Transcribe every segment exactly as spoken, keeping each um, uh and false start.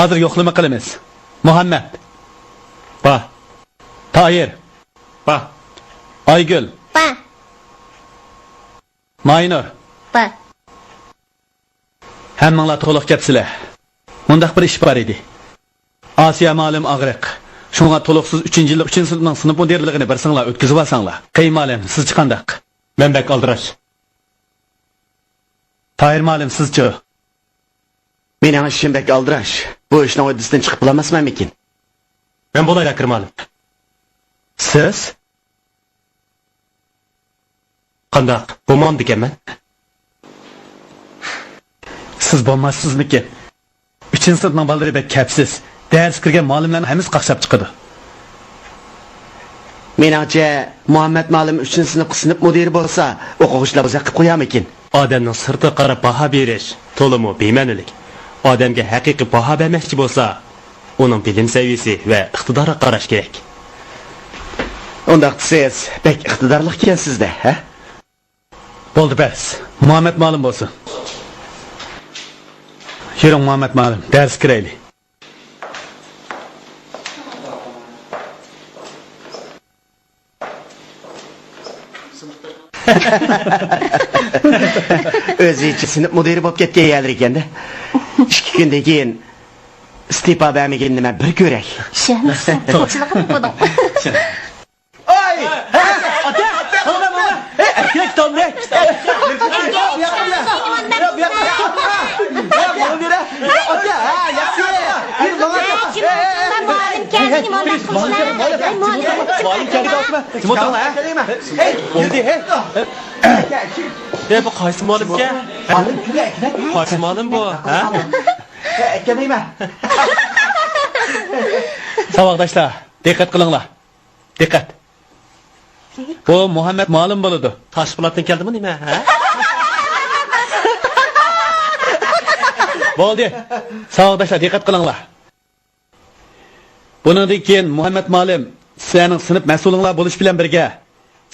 ھازىر يوقلىما قىلىمىز. مۇھەممەد. بار. تاھىر. بار. ئايگۈل. بار. ماينۇر. بار. ھەممىڭلار تولۇق كەپسىلە. مۇنداق بىر ئىش بار ئىدى. ئاسىيە مۇئەللىم ئاغرىق. شۇڭا تولۇقسىز ئۈچىنچى يىللىق ئۈچىنچى سىنىپنىڭ سىنىپ مۇدىرلىقىنى بىرسىڭلار ئۆتكۈزۈۋالساڭلار. قېيۇم مۇئەللىم، سىزچە قانداق؟ مەن بەك ئالدىراش. تاھىر مۇئەللىم، سىزچۇ؟ مېنىڭ ئىشىم بەك ئالدىراش. بۇ ئىشنىڭ ھۆددىسىدىن چىقىپ بولالماسمەنمىكىن؟ مەن بولاي، ئاكىرىم مۇئەللىم. سىز؟ قانداق، بولمامدىكەنمەن؟ سىز بولماسسىزمىكىن؟ ئۈچىنچى سىنىپنىڭ بالىلىرى بەك كەپسىز. دەرسكە كىرگەن مۇئەللىملەرنىڭ ھەممىسى قاقشاپ چىقىدۇ. مېنىڭچە، مۇھەممەد مۇئەللىم ئۈچىنچى سىنىپقا سىنىپ مۇدىرى بولسا، ئوقۇغۇچىلار بوزەك قىلىپ قويارمىكىن؟ ئادەمنىڭ سىرتىغا قاراپ باھا بېرىش تولىمۇ بىمەنىلىك. ئادەمگە ھەقىقىي باھا بەرمەكچى بولسا، ئۇنىڭ بىلىم سەۋىيىسى ۋە ئىقتىدارىغا قاراش كېرەك. ئۇنداقتا سىز بەك ئىقتىدارلىق ئىكەنسىز-دە، ھە؟ بولدى، بەس. مۇھەممەد مۇئەللىم بولسۇن. يۈرۈڭ، مۇھەممەد مۇئەللىم، دەرسكە كىرەيلى. ئۆزىچە سىنىپ مۇدىرى بولۇپ كەتكەن يەرلىرى ئىكەن-دە. ئىككى كۈندىن كېيىن ئىستېپا بەرمىگىنىنى مەن بىر كۆرەي. ئىشەنمىسەم، توچىلىقىنى قىلدىڭ. ئاي! ئاتا! ئاتا! ئەركەك تامرەك! مۇئەللىم كەلدى. ھەي، بۇ قايسى مۇئەللىمكەن؟ قايسى مۇئەللىم بۇ، ھە؟ ساۋاقداشلار، دىققەت قىلىڭلار. دىققەت! بۇ مۇھەممەد مۇئەللىم بولىدۇ. تاشپولاتتىن كەلدىمۇ نېمە، ھە؟ بولدى. ساۋاقداشلار، دىققەت قىلىڭلار. بۇنىڭدىن كېيىن مۇھەممەد مۇئەللىم سىلەرنىڭ سىنىپ مەسئۇلۇڭلار بولۇش بىلەن بىرگە،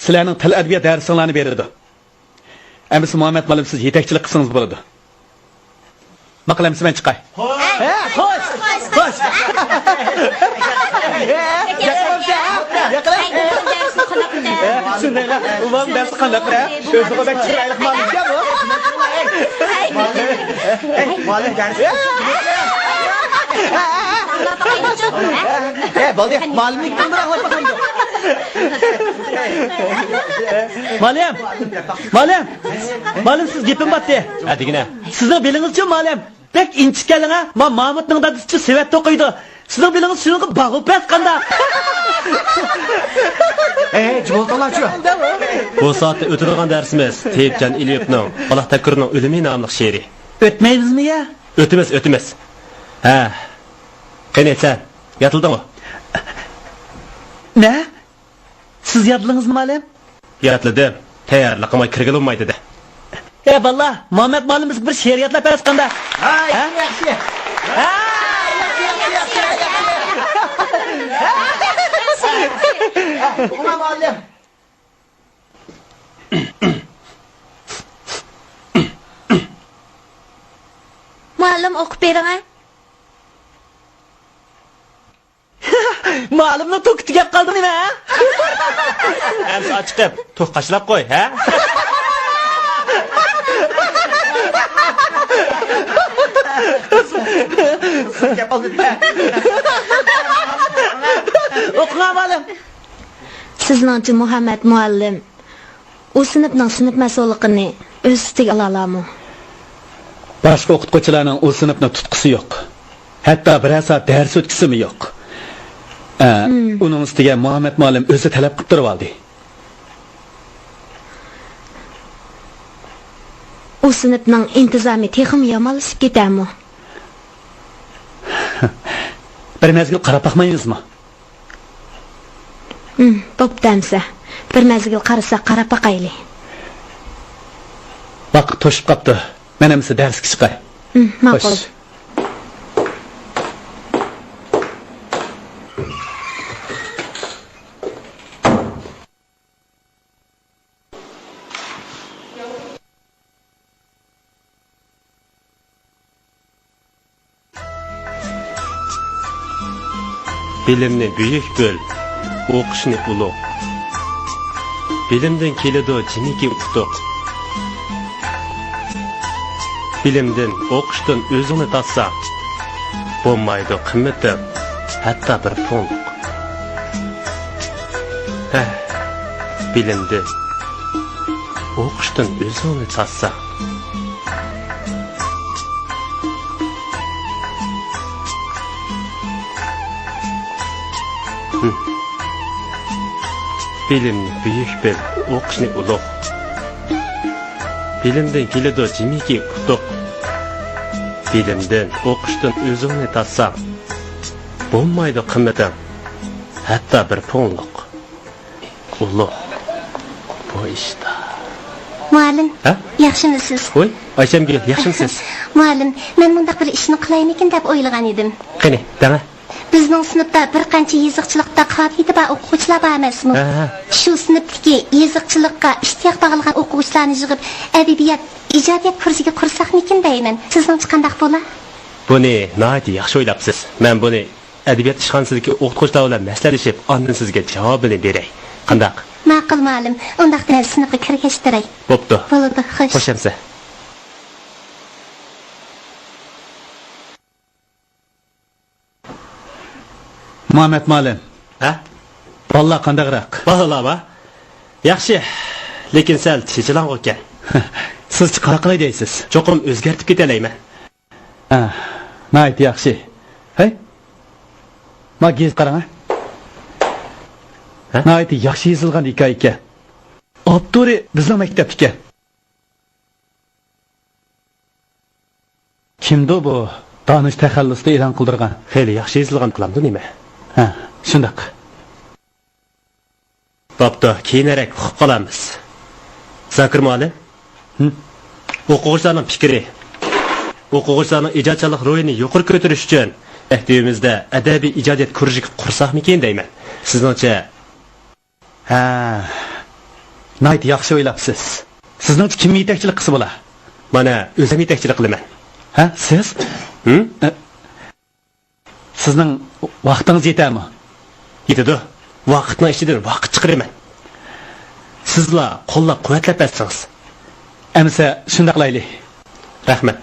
سىلەرنىڭ تىل ئەدەبىيات دەرسىڭلارنى بېرىدۇ. ئەمىسە مۇھەممەد مۇئەللىم، سىز يېتەكچىلىك قىلسىڭىز بولىدۇ. ماقۇل، ئەمىسە مەن چىقاي. خوش! ھە، خوش! خوش! يېقىنلامسا، ھە؟ يېقىنلام. شۇندايلا، ئۇمام دەرسى قانداق بىر، ھە؟ ئۆزىغا بەك چىرايلىق مۇئەللىمكەن بۇ. مۇئەللىم دەرس. ھە، بولدى، مۇئەللىمنىڭ كىمدۇر ئاڭلاپ باقامدۇ؟ مۇئەللىم! مۇئەللىم! مۇئەللىم، سىز گېپىم باتتى. ھە، دېگىنە. سىزنىڭ بېلىڭىزچۇ، مۇئەللىم؟ بەك ئىنچىكەنلىڭ ھە؟ ما مامۇتنىڭ دادىسىچۇ سېۋەتتە ئوقۇيدۇ. سىزنىڭ بېلىڭىز شۇنىڭغا باغۇ پەس قانداق؟ ئەي، جىم ئولتۇرۇڭلارچۇ. بۇ سائەتتە ئۆتىدىغان دەرسىمىز تېيىپجان ئېلىيېۋنىڭ بالا تەكرىرنىڭ ئۆلۈمى ناملىق شېئىرى. ئۆتمەيمىزمۇ يا؟ ئۆتىمىز، ئۆتىمىز. ھە. قېنى، سەن ياتلىدىڭمۇ؟ نە؟ سىز يادلىدىڭىزمۇ، مۇئەللىم؟ يادلىدىم. تەييارلىقىمغا كىرگىلى بولماي دېدى. ئە باللا، مۇھەممەد مۇئەللىم بىزگە بىر شېئىر يادلاپ بەرسە قانداق؟ ھە؟ ھە؟ ياخشى. ھە؟ ياخشى، ياخشى، ياخشى، ياخشى. ئوقۇڭلار، مۇئەللىم. مۇئەللىم، ئوقۇپ بېرىڭە. مۇئەللىمنىڭ توكى تۈگەپ قالدى نېمە، ھە؟ ئەمسە ئاچىقىپ توك قاچىلاپ قوي، ھە؟ ئوقۇڭا، مۇئەللىم. سىزنىڭچە مۇھەممەد مۇئەللىم ئۇ سىنىپنىڭ سىنىپ مەسئۇللۇقىنى ئۆز ئۈستىگە ئالالامۇ؟ باشقا ئوقۇتقۇچىلارنىڭ ئۇ سىنىپنى تۇتقۇسى يوق. ھەتتا بىرەر سائەت دەرس ئۆتكۈسىمۇ يوق. ئە، مم. ئۇنىڭ ئۈستىگە مۇھەممەد مۇئەللىم ئۆزى تەلەپ قىلىپ تۇرۇۋالدى. ئۇ سىنىپنىڭ ئىنتىزامى تېخىمۇ يامانلىشىپ كېتەرمۇ؟ بىر مەزگىل قاراپ باقمايمىزمۇ؟ ھىم، بوپتۇ ئەمسە. بىر مەزگىل قارىساق قاراپ باقايلى. ۋاقىت توشۇپ قاپتۇ. مەن ئەمسە دەرسكە چىقاي. ھىم، ماقۇل. خوش. بىلىمنى بۈيۈك بىل، ئوقۇشنى ئۇلۇغ. بىلىمدىن كېلىدۇ جىمىكى ئۇتۇق. بىلىمدىن، ئوقۇشتىن ئۆزۈڭنى تارتساڭ، بولمايدۇ قىممىتىڭ، ھەتتا بىر پۇڭلۇق. ھە، بىلىمدىن، ئوقۇشتىن ئۆزۈڭنى تارتساڭ. ھىم. بىلىمنى بۈيۈك بىل، ئوقۇشنى ئۇلۇغ. بىلىمدىن كېلىدۇ جىمىكى ئۇتۇق. بىلىمدىن، ئوقۇشتىن ئۆزۈڭنى تارتساڭ، بولمايدۇ قىممىتىڭ، ھەتتا بىر پۇڭلۇق. ئۇلۇغ بۇ ئىشتا. مۇئەللىم، ھە؟ ياخشىمۇسىز؟ ۋوي، ئايشەمگۈل، ياخشىمۇسىز؟ مۇئەللىم، مەن مۇنداق بىر ئىشنى قىلايمىكىن دەپ ئويلىغان ئىدىم. قېنى، دەڭە. بىزنىڭ سىنىپتا بىر قانچە يېزىقچىلىقتا قابىلىيىتى بار ئوقۇغۇچىلار بار ئەمەسمۇ؟ ھە، ھە. شۇ سىنىپتىكى يېزىقچىلىققا ئىشتىياق باغلىغان ئوقۇغۇچىلارنى يىغىپ، ئەدەبىيات، ئىجادىيەت كۇرسىغا قۇرساقمىكىن دەيمەن. سىزنىڭچە قانداق بولا؟ بۇنى ناھايىتى ياخشى ئويلاپسىز. مەن بۇنى ئەدەبىيات ئىشخانىسىدىكى ئوقۇتقۇچىلار بىلەن مەسلىھەتلىشىپ، ئاندىن سىزگە جاۋابىنى بېرەي. قانداق؟ ماقۇل، مۇئەللىم. ئۇنداقتا مەن سىنىپقا كىرگەچ تۇراي. بوپتۇ. بولىدۇ، خوش. خوش ئەمىسە. مۇھەممەت مۇئەللىم. ھە؟ بالىلار قانداقراق؟ بالىلارمۇ ياخشى، لېكىن سەل چېچىلاڭغۇ ئىكەن. سىزچە قانداق قىلاي دەيسىز؟ چوقۇم ئۆزگەرتىپ كېتەلەيمەن. ھە، ناھايىتى ياخشى. ھەي، ما گېزىت قاراڭ، ھە؟ ھە؟ ناھايىتى ياخشى يېزىلغان ھېكايە ئىكەن. ئاپتورى بىزنىڭ مەكتەپتىكەن. كىمدۇ بۇ دانىش تەخەللۇسىدا ئېلان قىلدۇرغان؟ خېلى ياخشى يېزىلغان قىلامدۇ نېمە؟ ھە، شۇنداق. بوپتۇ، كېيىنرەك ئۇقۇپ قالارمىز. زاكىر مۇئەللىم، ھىم؟ ئوقۇغۇچىلارنىڭ پىكرى، ئوقۇغۇچىلارنىڭ ئىجادچانلىق روھىنى يۇقىرى كۆتۈرۈش ئۈچۈن مەكتىۋىمىزدە ئەدەبىي ئىجادىيەت كۇرۇژۇكى قۇرساقمىكىن دەيمەن. سىزنىڭچە؟ ھە، ناھايىتى ياخشى ئويلاپسىز. سىزنىڭچە كىم يېتەكچىلىك قىلسا بولا؟ مانا، ئۆزۈم يېتەكچىلىك قىلىمەن. ھە، سىز؟ ھىم؟ ئە، سىزنىڭ ۋاقتىڭىز يېتەرمۇ؟ يېتىدۇ. ۋاقىتنىڭ ئىچىدىن ۋاقىت چىقىرىمەن. سىزلا قوللاپ-قۇۋۋەتلەپ بەرسىڭىز. ئەمىسە شۇنداق قىلايلى. رەھمەت.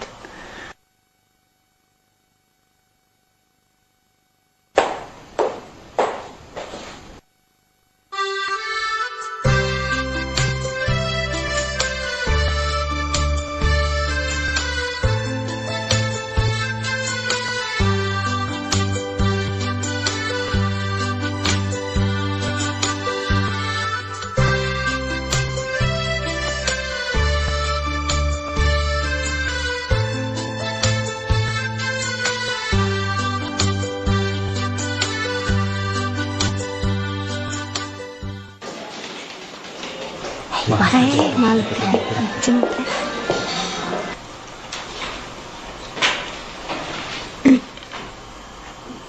ھەي، مالىك.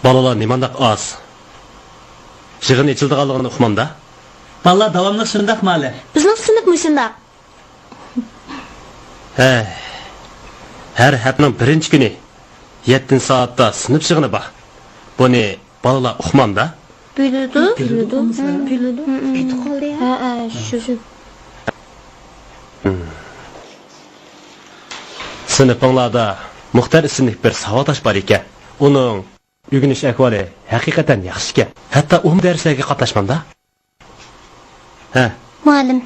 بالىلار نېمانداق ئاز؟ يىغىن ئېچىلىدىغانلىقىنى ئۇقمامدا؟ بالىلار داۋاملىق شۇنداق مالىم. بىزنىڭ سىنىپمۇ شۇنداق. ھەي، ھەر ھەپتىنىڭ بىرىنچى كۈنى يەتتىنچى سائەتتە سىنىپ يىغىنى بار. بۇنى بالىلار ئۇقمامدا؟ بىلىدۇ. بىلىدۇ. بىلىدۇ. بىلىدۇ. ھە، ھە، شۇ، شۇ. سىنىپىڭلاردا مۇختەر ئىسىملىك بىر ساۋاقداش بار ئىكەن. ئۇنىڭ ئۆگىنىش ئەھۋالى ھەقىقەتەن ياخشىكەن. ھەتتا ئۇمۇ دەرسلەرگە قاتناشمامدا؟ ھە. مۇئەللىم،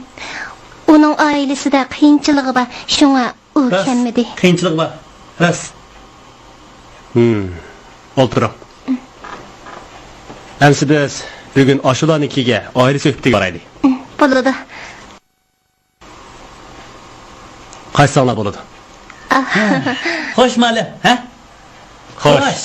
ئۇنىڭ ئائىلىسىدە قىيىنچىلىقى بار، شۇڭا ئۇ راست، كەلمىدى. قىيىنچىلىقى بار. راست. ھىم. ئولتۇرۇڭ. ئەمسە بىز بۈگۈن ئاشۇلارنىڭكىگە ئائىلە سۆھبىتىگە بارايلى. بولىدۇ. قايسىڭلار بولىدۇ؟ خوش مۇئەللىم، ھە؟ خوش. خوش.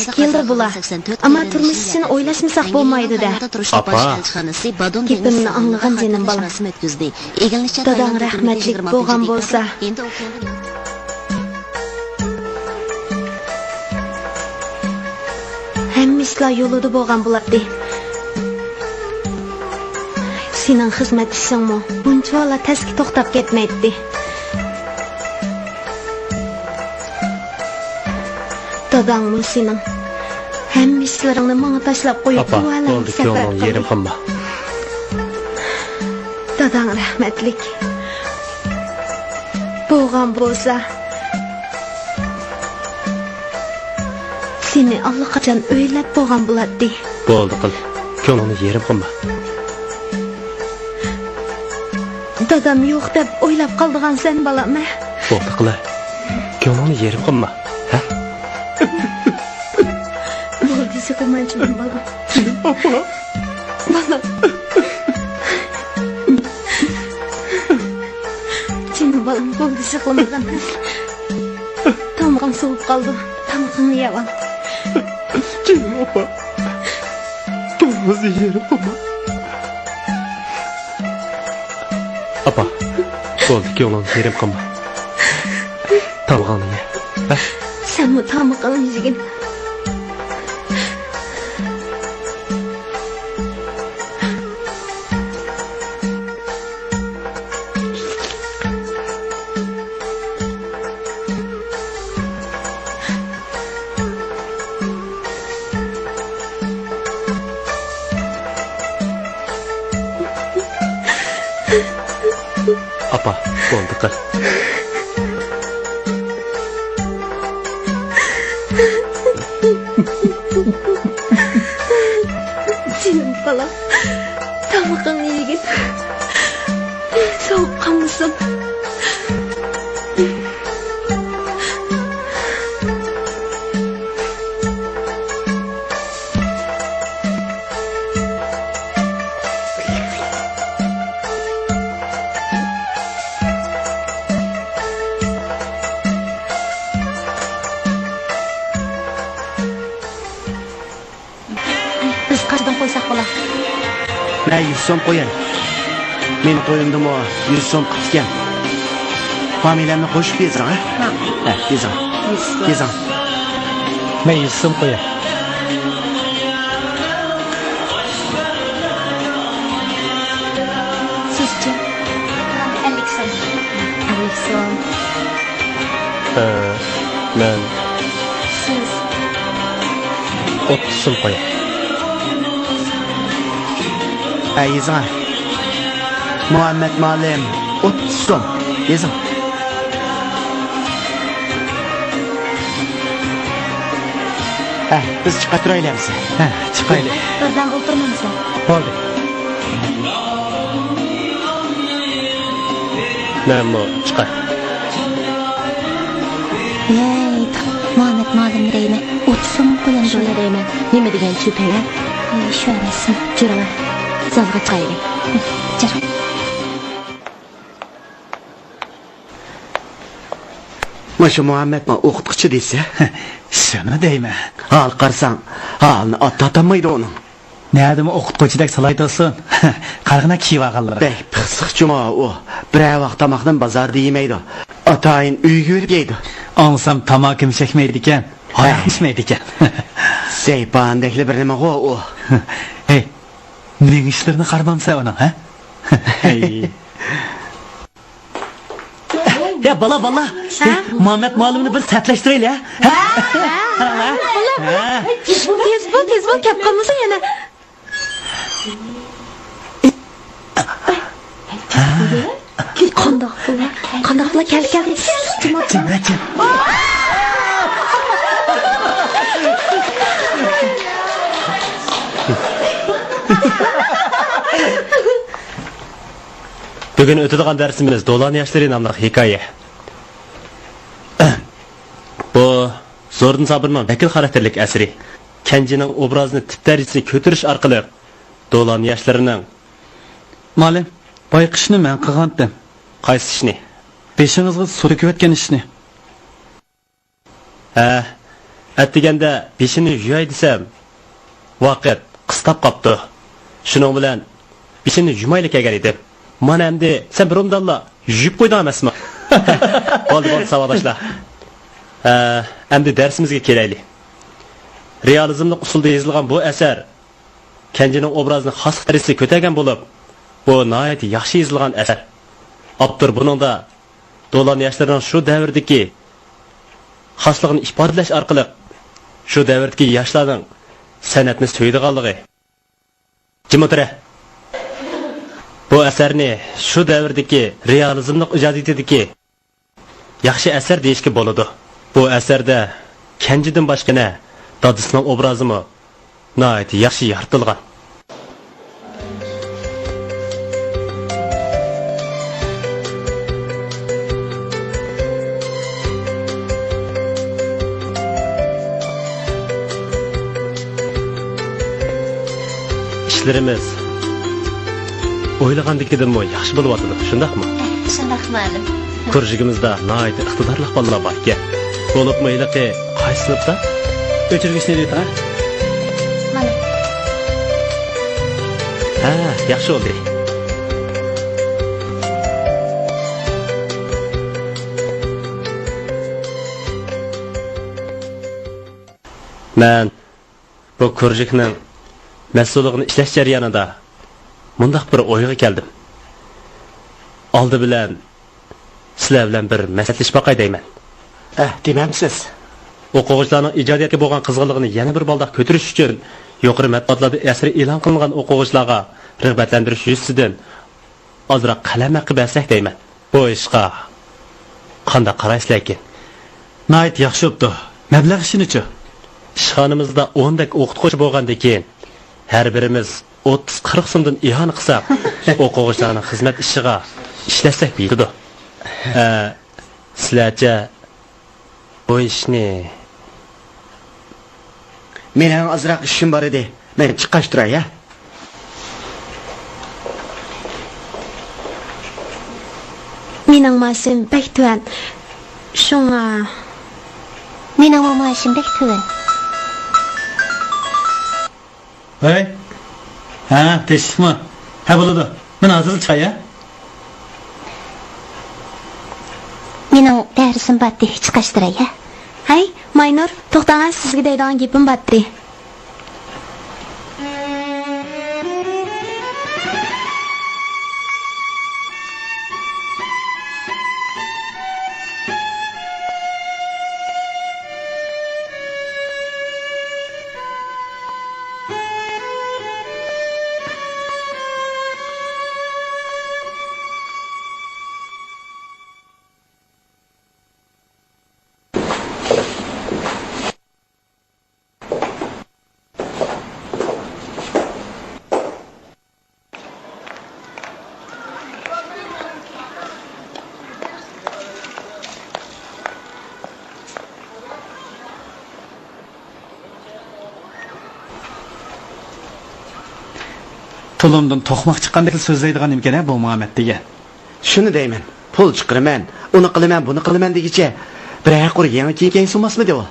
ئەسكە كېلىدۇ بۇلار. ئەمما تۇرمۇش ئۈچۈن ئويلاشمىساق بولمايدۇ-دە. ئاپا. گېپىمنى ئاڭلىغىن، جېنىم بالام. داداڭ رەھمەتلىك بولغان بولسا، ھەممە ئىشلار يولىدا بولغان بولاتتى. سېنىڭ خىزمەت ئىشىڭمۇ بۇنچىۋالا تەسكە توختاپ كەتمەيتتى. داداڭمۇ سېنىڭ ھەممە ئىشلىرىڭنى ماڭا تاشلاپ قويۇپ، ئاپا، بولدى، كۆڭلۈڭنى يېرىم قىلما. داداڭ رەھمەتلىك بولغان بولسا، سېنى ئاللىقاچان ئۆيلەپ بولغان بولاتتى. بولدى قىل، كۆڭلۈڭنى يېرىم قىلما. دادام يوق دەپ ئويلاپ قالىدىغانسەن، بالام، ھە؟ بولدى قىلە، كۆڭلۈڭنى يېرىم قىلما، ھە؟ بولدى، يىغلىما، جېنىم بالام. جېنىم ئاپا. بالام. جېنىم بالام، بولدى، يىغلىمىغىن. تامىقىڭ سوۋۇپ قالىدۇ. تامىقىڭنى يەۋال. جېنىم ئاپا. كۆڭلىڭىزنى يېرىم قىلما. ئاپا، بولدى، كۆڭلۈڭنى يېرىم قىلما. تامىقىڭنى يە. ھە؟ سەنمۇ تامىقىڭنى يېگىن. ئاپا، بولدى قىل. جېنىم بالام، تامىقىڭنى يېگىن. سوغۇپ قالمىسۇن. بىز قاچىدىن قويساق بولا؟ مەن يۈز سوم قوياي. مېنىڭ تويۇمدىمۇ يۈز سوم قىپتىكەن. فامىلەمنى قوشۇپ يېزىڭ، ھە؟ ھە. ھە، يېزىڭ. يۈز سوم. يېزىڭ. مەن يۈز سوم قوياي. سىزچە؟ ئەللىك سوم. ئەللىك سوم. ئە، مەن سىز. ئوتتۇز سوم قوياي. ئە، يېزىڭ. مۇھەممەت مۇئەللىم، ئوتتۇز سوم. يېزىڭ. ھە، بىز چىقىپ تۇرايلى ئەمىسە. ھە، چىقايلى. بىردەم ئولتۇرمامسەن؟ بولدى. مەنمۇ چىقاي. ھەي، مۇھەممەد مۇئەللىم دەيمەن. ئوتتۇز سوم قويامدۇ؟ شۇنى دەيمەن. نېمە دېگەن چۈپەي، ھە؟ ھەي، شۇ ئەمەسمۇ؟ جۈرۈڭە، زالغا چىقايلى. جۈر. مۇشۇ مۇھەممەدمۇ ئوقۇتقۇچى دېسە؟ شۇنى دەيمەن. ھال قارىساڭ، ھالىنى ئاتاتالمايدۇ ئۇنىڭ. نەدىمۇ ئوقۇتقۇچىدەك سالاي تۇرسۇن. قارىغىنا كىيىۋالغانلىرى. بەك پىخسىق جۇما ئۇ. بىرەر ۋاق تاماقنىمۇ بازاردا يېمەيدۇ. ئاتايىن ئۆيگە بېرىپ يەيدۇ. ئاڭلىسام تاماكىمۇ چەكمەيدىكەن، ھاراقمۇ ئىچمەيدىكەن. زەيپاندەكلا بىر نېمىغۇ ئۇ. ھەي، مېڭىشلىرىنى قارىمامسەن ئۇنىڭ، ھە؟ ھەي. يا بالا، بالا. ھە؟ مۇھەممەد مۇئەللىمنى بىر سەتلەشتۈرەيلى، ھە؟ ھە؟ ھە؟ تېز بول، تېز بول، كەپ قالمىسۇن يەنە. قانداق بۇلار؟ قانداق بۇلار؟ كەل، كەل. جىمە، جىمە. بۈگۈن ئۆتىدىغان دەرسىمىز دولان ياشلىرى ناملىق ھېكايە. بۇ زوردۇن سابىرنىڭ ۋەكىل خاراكتېرلىك ئەسىرى. كەنجىنىڭ ئوبرازىنى تىپ دەرىجىسىگە كۆتۈرۈش ئارقىلىق دولان ياشلىرىنىڭ. مۇئەللىم، بايقىشنى مەن قىلغانتىم. قايسى ئىشنى؟ بېشىڭىزغا سۇ تۆكۈۋەتكەن ئىشنى. ھە، ئەتىگەندە بېشىنى يۇياي دېسەم، ۋاقىت قىستاپ قاپتۇ. شۇنىڭ بىلەن بېشىنى يۇمايلا كەلگەن ئىدىم. مانا ئەمدى سەن بىر ئوبدانلا يۇيۇپ قويدۇڭ ئەمەسمۇ؟ بولدى، بولدى، ساۋاقداشلار. ھە، ئەمدى دەرسىمىزگە كېلەيلى. رېئالىزملىق ئۇسۇلدا يېزىلغان بۇ ئەسەر كەنجىنىڭ ئوبرازىنى خاسلىق دەرىجىسىگە كۆتەرگەن بولۇپ، بۇ ناھايىتى ياخشى يېزىلغان ئەسەر. ئاپتور بۇنىڭدا دولان ياشلىرىنىڭ شۇ دەۋردىكى خاسلىقىنى ئىپادىلەش ئارقىلىق شۇ دەۋردىكى ياشلارنىڭ سەنئەتنى سۆيىدىغانلىقى. جىم ئولتۇرە. بۇ ئەسەرنى شۇ دەۋردىكى رېئالىزملىق ئىجادىيىتىدىكى ياخشى ئەسەر دېيىشكە بولىدۇ. بۇ ئەسەردە كەنجىدىن باشقا يەنە دادىسىنىڭ ئوبرازىمۇ ناھايىتى ياخشى يارىتىلغان. ئىشلىرىمىز ئويلىغاندىكىدىنمۇ ياخشى بولۇۋاتىدۇ، شۇنداقمۇ؟ شۇنداق، مۇئەللىم. كۇرژۇكىمىزدا ناھايىتى ئىقتىدارلىق بالىلار بار ئىكەن. بولۇپمۇ ھېلىقى قايسى سىنىپتا؟ ئۆچۈرگۈچنى ئېلىۋېتىڭ، ھە؟ مانا. ھە، ياخشى بولدى. مەن بۇ كۇرژۇكنىڭ مەسئۇللۇقىنى ئىشلەش جەريانىدا مۇنداق بىر ئويغا كەلدىم. ئالدى بىلەن سىلەر بىلەن بىر مەسلىھەتلىشىپ باقاي دەيمەن. ئەھ، دېمەمسىز؟ ئوقۇغۇچىلارنىڭ ئىجادىيەتكە بولغان قىزغىنلىقىنى يەنە بىر بالداق كۆتۈرۈش ئۈچۈن، يۇقىرى مەتبۇئاتلاردا ئەسىرى ئېلان قىلىنغان ئوقۇغۇچىلارغا رىغبەتلەندۈرۈش يۈزىسىدىن ئازراق قەلەم ھەققى بەرسەك دەيمەن. بۇ ئىشقا قانداق قارايسىلەركىن؟ ناھايىتى ياخشى بوپتۇ. مەبلەغ ئىشىنىچۇ؟ ئىشخانىمىزدا ئوندەك ئوقۇتقۇچى بولغاندىكىن، ھەر بىرىمىز ئوتتۇز قىرىق سومدىن ئىئانە قىلساق، ئوقۇغۇچىلارنىڭ خىزمەت ئىشىغا ئىشلەتسەك يېتىدۇ. ھە، سىلەرچە بۇ ئىشنى؟ مېنىڭ ئازراق ئىشىم بار ئىدى. مەن چىققاچ تۇراي، ھە؟ مېنىڭ مائاشىم بەك تۆۋەن. شۇڭا. مېنىڭمۇ مائاشىم بەك تۆۋەن. ھەي. ھە، تېشىشمۇ؟ ھە، بولىدۇ. مەن ھازىرلا چىقاي، ھە؟ مېنىڭ دەرسىم باتتى، چىقاشتۇراي، ھە؟ ھەي، ماينۇر، توختاڭە، سىزگە دەيدىغان گېپىم باتتى. تۇلۇمدىن توقماق چىققاندەكلا سۆزلەيدىغان نېمىكەن-ھە بۇ مۇھەممەد دېگەن؟ شۇنى دەيمەن، پۇل چىقىرىمەن، ئۇنى قىلىمەن، بۇنى قىلىمەن دېگۈچە، بىرەر قۇر يېڭى كىيىم كىيسە بولماسمىدى ئۇ؟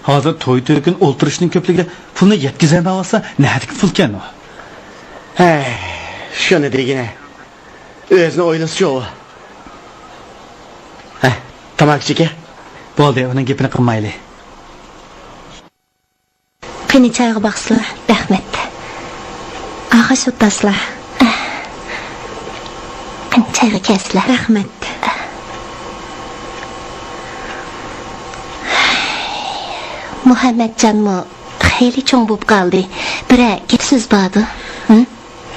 ھازىر توي تۆكۈن ئولتۇرۇشنىڭ كۆپلۈكىدە پۇلنى يەتكۈزەلمەيۋاتسا، نەدىكى پۇلكەن ئۇ؟ ھەي، شۇنى دېگىنە. ئۆزىنى ئويلىسىچۇ ئۇ. ھە، تاماكا چېكە. بولدى، ئۇنىڭ گېپىنى قىلمايلى. قېنى، چايغا باقسىلا. رەھمەت. ئاغاش ئوتاسلا. قېنى، چايغا كەلسىلا. رەھمەت. مۇھەممەتجانمۇ خېلى چوڭ بوپ قالدى. بىرەر گەپ سۆز باردۇ؟ ھىم؟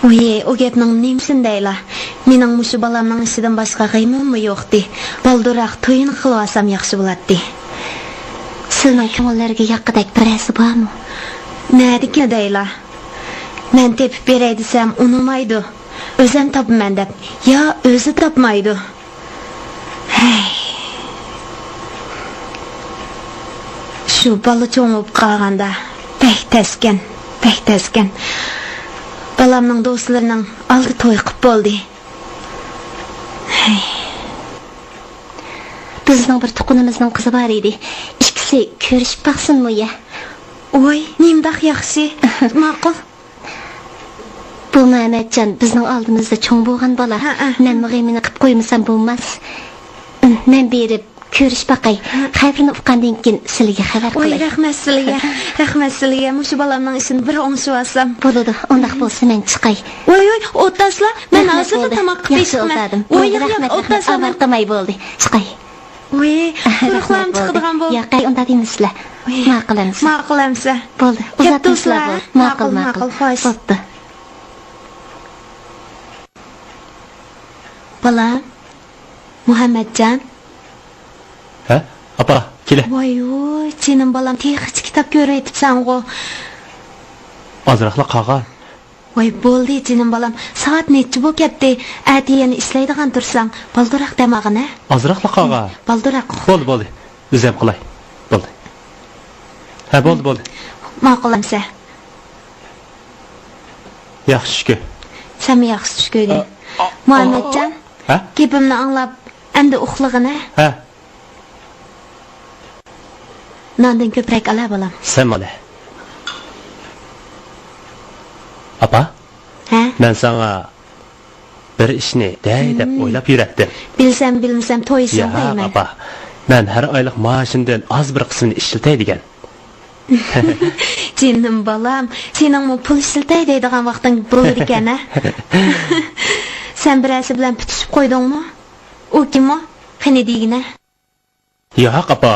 ۋىي، ئۇ گەپنىڭ نېمىسىنى دەيلا؟ مېنىڭ مۇشۇ بالامنىڭ ئىشىدىن باشقا غېمىممۇ يوقتى. بالدۇرراق تويىنى قىلىۋالسام ياخشى بولاتتى. سىلىنىڭ كۆڭۈللىرىگە ياققۇدەك بىرەرسى بارمۇ؟ نەدىكىنى دەيلا؟ مەن تېپىپ بېرەي دېسەم ئۇنىمايدۇ. ئۆزەم تاپىمەن دەپ، يا ئۆزى تاپمايدۇ. ھەي. شۇ بالا چوڭ بولۇپ قالغاندا بەك تەسكەن، بەك تەسكەن. بالامنىڭ دوستلىرىنىڭ ئالدى توي قىپ بولدى. ھەي. بىزنىڭ بىر تۇغقىنىمىزنىڭ قىزى بار ئىدى. ئىككىسى كۆرۈشۈپ باقسۇنمۇ يە؟ ۋاي، نېمىنداق ياخشى. ماقۇل. بۇ مەمەتجان بىزنىڭ ئالدىمىزدا چوڭ بولغان بالا. ھە، ھە. مەنمۇ غېمىنى قىپ قويمىسام بولماس. مەن بېرىپ كۆرۈشۈپ باقاي. ھە. خەۋىرىنى ئۇققاندىن كېيىن سىلىگە خەۋەر قىلاي. ۋاي، رەھمەت سىلىگە. رەھمەت سىلىگە. مۇشۇ بالامنىڭ ئىشىنى بىر ئوڭشىۋالسام. بولىدۇ. ئۇنداق بولسا مەن چىقاي. ۋاي، ۋاي، ئولتۇرسىلا. مەن ھازىرلا تاماققا پېشىقىمەن. ۋاي، ياق، ياق، ئولتۇرسىلا، مەن ئاۋارە قىلماي بولدى. چىقاي. ۋىي، تۇرۇقلارمۇ چىقىدىغان بولدى. ياقەي، ئۇنداق دېمىسىلە. ۋىي. ماقۇل ئەمسە. ماقۇل ئەمسە. بولدى، ئۇزاتمىسىلا بولدى. ماقۇل، ماقۇل، ماقۇل. خوش. بوپتۇ. بالام، مۇھەممەتجان. ھە؟ ئاپا، كېلە. ۋاي، ۋۇي، جېنىم بالام، تېخىچە كىتاب كۆرۈۋېتىپسەنغۇ. ئازراقلا قالغان. ۋاي، بولدى، جېنىم بالام، سائەت نەچچە بولۇپ كەتتى؟ ئەتە يەنە ئىشلەيدىغان تۇرساڭ، بالدۇراق دەم ئالغىن، ھە؟ ئازراقلا قالغان. بالدۇراق. بولدى، بولدى، ئۆزۈم قىلاي. بولدى. ھە، بولدى، بولدى. ماقۇل ئەمسە. ياخشى چۈش كۆر. سەنمۇ ياخشى چۈش كۆرگىن. ئا، ئا، مۇھەممەتجان، ھە؟ گېپىمنى ئاڭلاپ، ئەمدى ئۇخلىغىن، ھە؟ ھە. ناندىن كۆپرەك ئالا، بالام. سەن مانا. ئاپا؟ ھە؟ مەن ساڭا بىر ئىشنى دەي دەپ ئويلاپ يۈرەتتىم. بىلسەم، بىلمىسەم، تويسۇن دەيمەن. ياق، ئاپا. مەن ھەر ئايلىق مائاشىمدىن ئاز بىر قىسمىنى ئىشلىتەي دېگەن. جېنىم بالام، سېنىڭمۇ پۇل ئىشلىتەي دەيدىغان ۋاقتىڭ بولىدىكەن ھە؟ سەن بىرەرسى بىلەن پۈتۈشۈپ قويدۇڭمۇ؟ ئۇ كىم ئۇ؟ قېنى دېگىنە. ياق، ئاپا.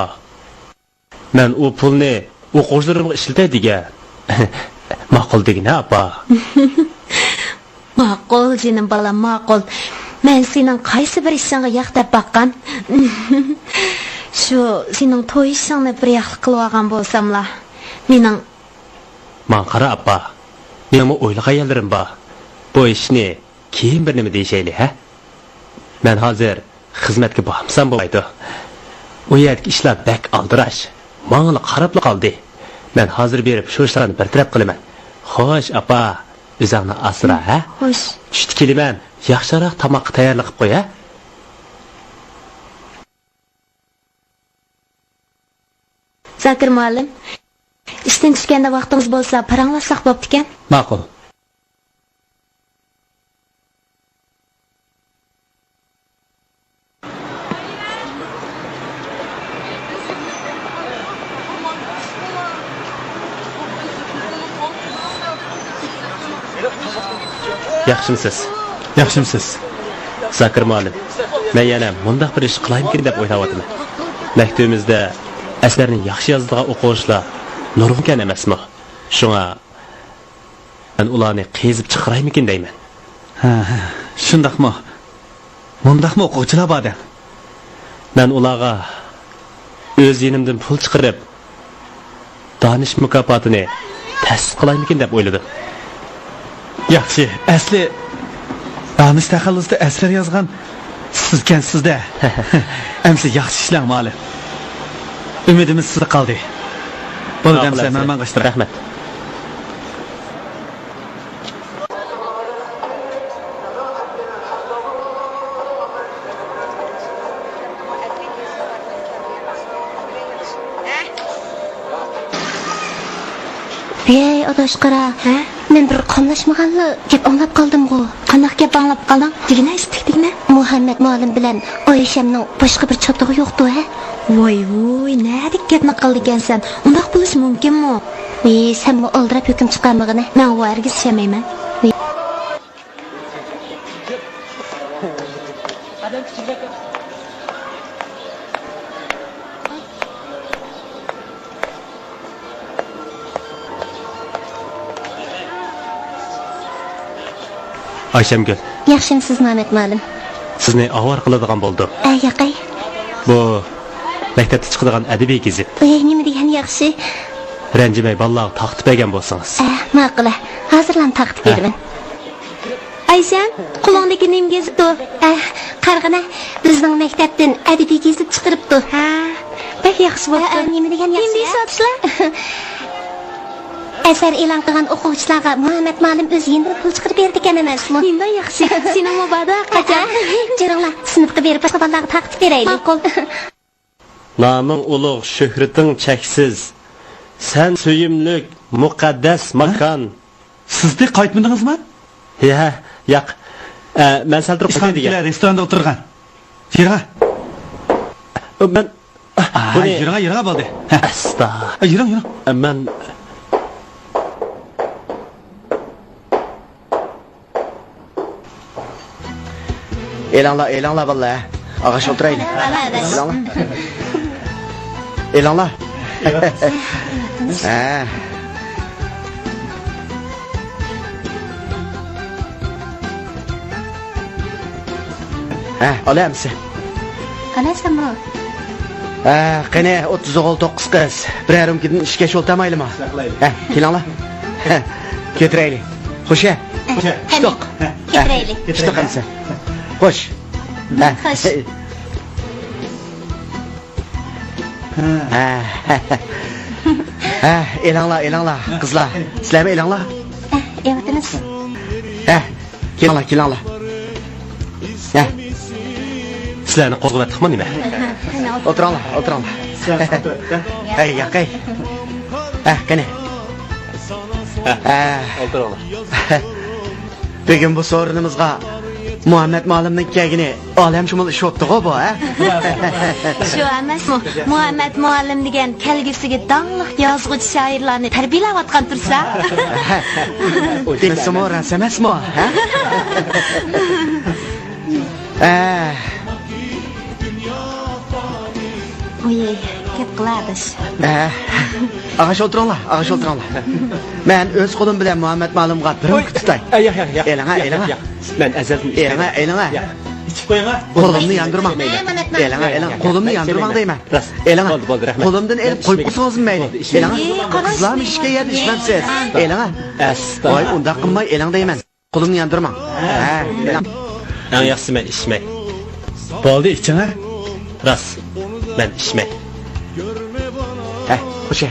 مەن ئۇ پۇلنى ئوقۇغۇچىلىرىمغا ئىشلىتەي دېگەن. ماقۇل دېگىنە، ئاپا. ماقۇل، جېنىم بالام، ماقۇل. مەن سېنىڭ قايسى بىر ئىشىڭغا ياق دەپ باققان؟ شۇ سېنىڭ توي ئىشىڭنى بىر ياقلىق قىلىۋالغان بولساملا، مېنىڭ. ماڭا قارا، ئاپا. مېنىڭمۇ ئويلىغان يەرلىرىم بار. بۇ ئىشنى كېيىن بىر نېمە دېيىشەيلى، ھە؟ مەن ھازىر خىزمەتكە بارمىسام بولمايدۇ. ئۇ يەردىكى ئىشلار بەك ئالدىراش. ماڭىلا قاراپلا قالدى. مەن ھازىر بېرىپ شۇ ئىشلارنى بىر تەرەپ قىلىمەن. خوش، ئاپا، ئۆزۈڭنى ئاسرا، ھە؟ خوش. چۈشتە كېلىمەن. ياخشىراق تاماققا تەييارلىق قىلىپ قوي، ھە؟ زاكىر مۇئەللىم، ئىشتىن چۈشكەندە ۋاقتىڭىز بولسا پاراڭلاشساق بوپتىكەن. ماقۇل. ياخشىمۇسىز؟ ياخشىمۇسىز؟ زاكىر مۇئەللىم، مەن يەنە مۇنداق بىر ئىش قىلايمىكىن دەپ ئويلاۋاتىمەن. مەكتىۋىمىزدە ئەسەرنى ياخشى يازىدىغان ئوقۇغۇچىلار نۇرغۇنكەن ئەمەسمۇ؟ شۇڭا مەن ئۇلارنى قېزىپ چىقىرايمىكىن دەيمەن. ھە، ھە، شۇنداقمۇ؟ مۇنداقمۇ ئوقۇغۇچىلار بار دەڭ؟ مەن ئۇلارغا ئۆز يېنىمدىن پۇل چىقىرىپ، دانىش مۇكاپاتىنى تەسىس قىلايمىكىن دەپ ئويلىدىم. ياخشى، ئەسلى دانىش تەخەللۇسىدا ئەسەر يازغان سىزكەنسىز-دە. ئەمىسە ياخشى ئىشلەڭ، مۇئەللىم. ئۈمىدىمىز سىزدە قالدى. بولدى، ماقۇل، ئەمىسە ئەمىسە. مەن ماڭغاچ تۇراي. رەھمەت. ۋەي، ئاداش، قارا. ھە؟ مەن بىر قاملاشمىغانلا گەپ ئاڭلاپ قالدىمغۇ. قانداق گەپ ئاڭلاپ قالدىڭ؟ دېگىنە، ئىستىك دېگىنە. مۇھەممەت مۇئەللىم بىلەن ئايشەمنىڭ باشقا بىر چاتىقى يوقتۇ، ھە؟ ۋاي، ۋۇي، نەدىكى گەپنى قىلدىكەنسەن؟ ئۇنداق بولۇشى مۇمكىنمۇ؟ ۋىي، سەنمۇ ئالدىراپ ھۆكۈم چىقارمىغىنە. مەن ئۇ ھەرگىز ئىشەنمەيمەن. ئايشەمگۈل. ياخشىمۇسىز، مەمەت مۇئەللىم؟ سىزنى ئاۋارە قىلىدىغان بولدۇم. ئە، ياقەي. بۇ مەكتەپتە چىقىدىغان ئەدەبىي گېزىت. ئەي، نېمە دېگەن ياخشى. رەنجىمەي بالىلارغا تارقىتىپ بەرگەن بولسىڭىز. ئە، ماقۇل. ھازىرلا تارقىتىپ ھە. بېرىمەن. ئايشەم، قولۇڭدىكى نېمە گېزىت ئۇ؟ ئە، قارىغىنا، بىزنىڭ مەكتەپتىن ئەدەبىي گېزىت چىقىرىپتۇ. ھە، بەك ياخشى بوپتۇ. ئە، ئە، نېمە دېگەن ياخشى. نېمە دېيىشىۋاتىسىلەر؟ ئەسەر ئېلان قىلغان ئوقۇغۇچىلارغا مۇھەممەت مۇئەللىم ئۆز يېنىدىن پۇل چىقىرىپ بېرىدىكەن ئەمەسمۇ؟ نېمىنداق ياخشى. سېنىڭمۇ باردا قاچان. ھە، ھە. جۈرۈڭلار، سىنىپقا بېرىپ باشقا بالىلارغا تارقىتىپ بېرەيلى. ماقۇل. نامىڭ ئۇلۇغ، شۆھرىتىڭ چەكسىز. سەن سۆيۈملۈك، مۇقەددەس ھە؟ ماكان. سىز تېخى قايتمىدىڭىزمۇ؟ ھە، ياق. ئە، مەن سەل تۇرۇپ قايتاي دېگەن. ئىسلام كېلە، رېستوراندا ئولتۇرغان. يۈرۈڭ. مەن، ئا، بۇنى يۈرۈڭ، يۈرۈڭ، بولدى. ھە. ئەستا. ئە، يۈرۈڭ، يۈرۈڭ. ئە، مەن. ئېلىڭلار، ئېلىڭلار بالىلار. ئاغاچ ئولتۇرايلى. ئېلىڭلار. ئېلىڭلار. ھە. ھە، ئالە ئەمسە. قالايسەنمۇ؟ ھە، قېنى، ئوتتۇز ئوغۇل، توققۇز قىز. بىرەر رۇمكىدىن ئىككى كەش ئولتۇرمايلىما؟ ھە، كېلىڭلار. كۆتۈرەيلى. خوش ھە؟ تۇتۇق. كۆتۈرەيلى. تۇتۇق ئەمسە. خوش. ھە. خوش. ھە. ھە، ئېلىڭلار، ئېلىڭلار، قىزلار. سىلەرمۇ ئېلىڭلار. ھە، ئېلىۋاتىمىز. ھە، كېلىڭلار، كېلىڭلار. ھە. سىلەرنى قوزغىۋەتتۇقمۇ نېمە؟ ئولتۇرۇڭلار، ئولتۇرۇڭلار. ھەي، ياقەي. ھە، قېنى. ھە، ھە. ئولتۇرۇڭلار. بۈگۈن بۇ سورۇنىمىزغا مۇھەممەد مۇئەللىمنىڭ كەلگىنى ئالەمشۇمۇل ئىش بوپتىغۇ بۇ، ھە؟ شۇ ئەمەسمۇ؟ مۇھەممەد مۇئەللىم دېگەن كەلگۈسىدىكى داڭلىق يازغۇچى شائىرلارنى تەربىيەلەۋاتقان تۇرسا. دېمىسىمۇ راست ئەمەسمۇ، ھە؟ ئە. ئۇي، گەپ قىل ئاداش. ئە، ئاغاش ئولتۇرۇڭلار، ئاغاش ئولتۇرۇڭلار. مەن ئۆز قولۇم بىلەن مۇھەممەد مۇئەللىمغا بىر رومكا تۇتاي. ئە، ياق، ياق، ياق. ئېلىڭە، ياق، ئېلىڭە. ياق، ياق. مەن ئەزەلدىن ئىچمەيمەن. ئېلىڭە، ئېلىڭە. ياق. ئىچىپ قويۇڭا. قولۇمنى ياندۇرماڭ. ئەمەنەتمەن. ئېلىڭە، ئېلىڭە. قولۇمنى ياندۇرماڭ دەيمەن. راست. ئېلىڭە. بولدى، بولدى، رەھمەت. قولۇمدىن ئېلىپ قويۇپ قويسىڭىزمۇ مەيلى. ئېلىڭە. قىزلارمۇ ئىچكەن يەردە ئىچمەمسىز. ئېلىڭە. ئەستا. ۋاي، ئۇنداق قىلماي ئېلىڭ دەيمەن. قولۇمنى ياندۇرماڭ. ھە، ئەڭ ياخشىسى مەن ئىچمەي. بولدى، ئىچىڭە. راست، مەن ئىچمەي. ھە، خوشە.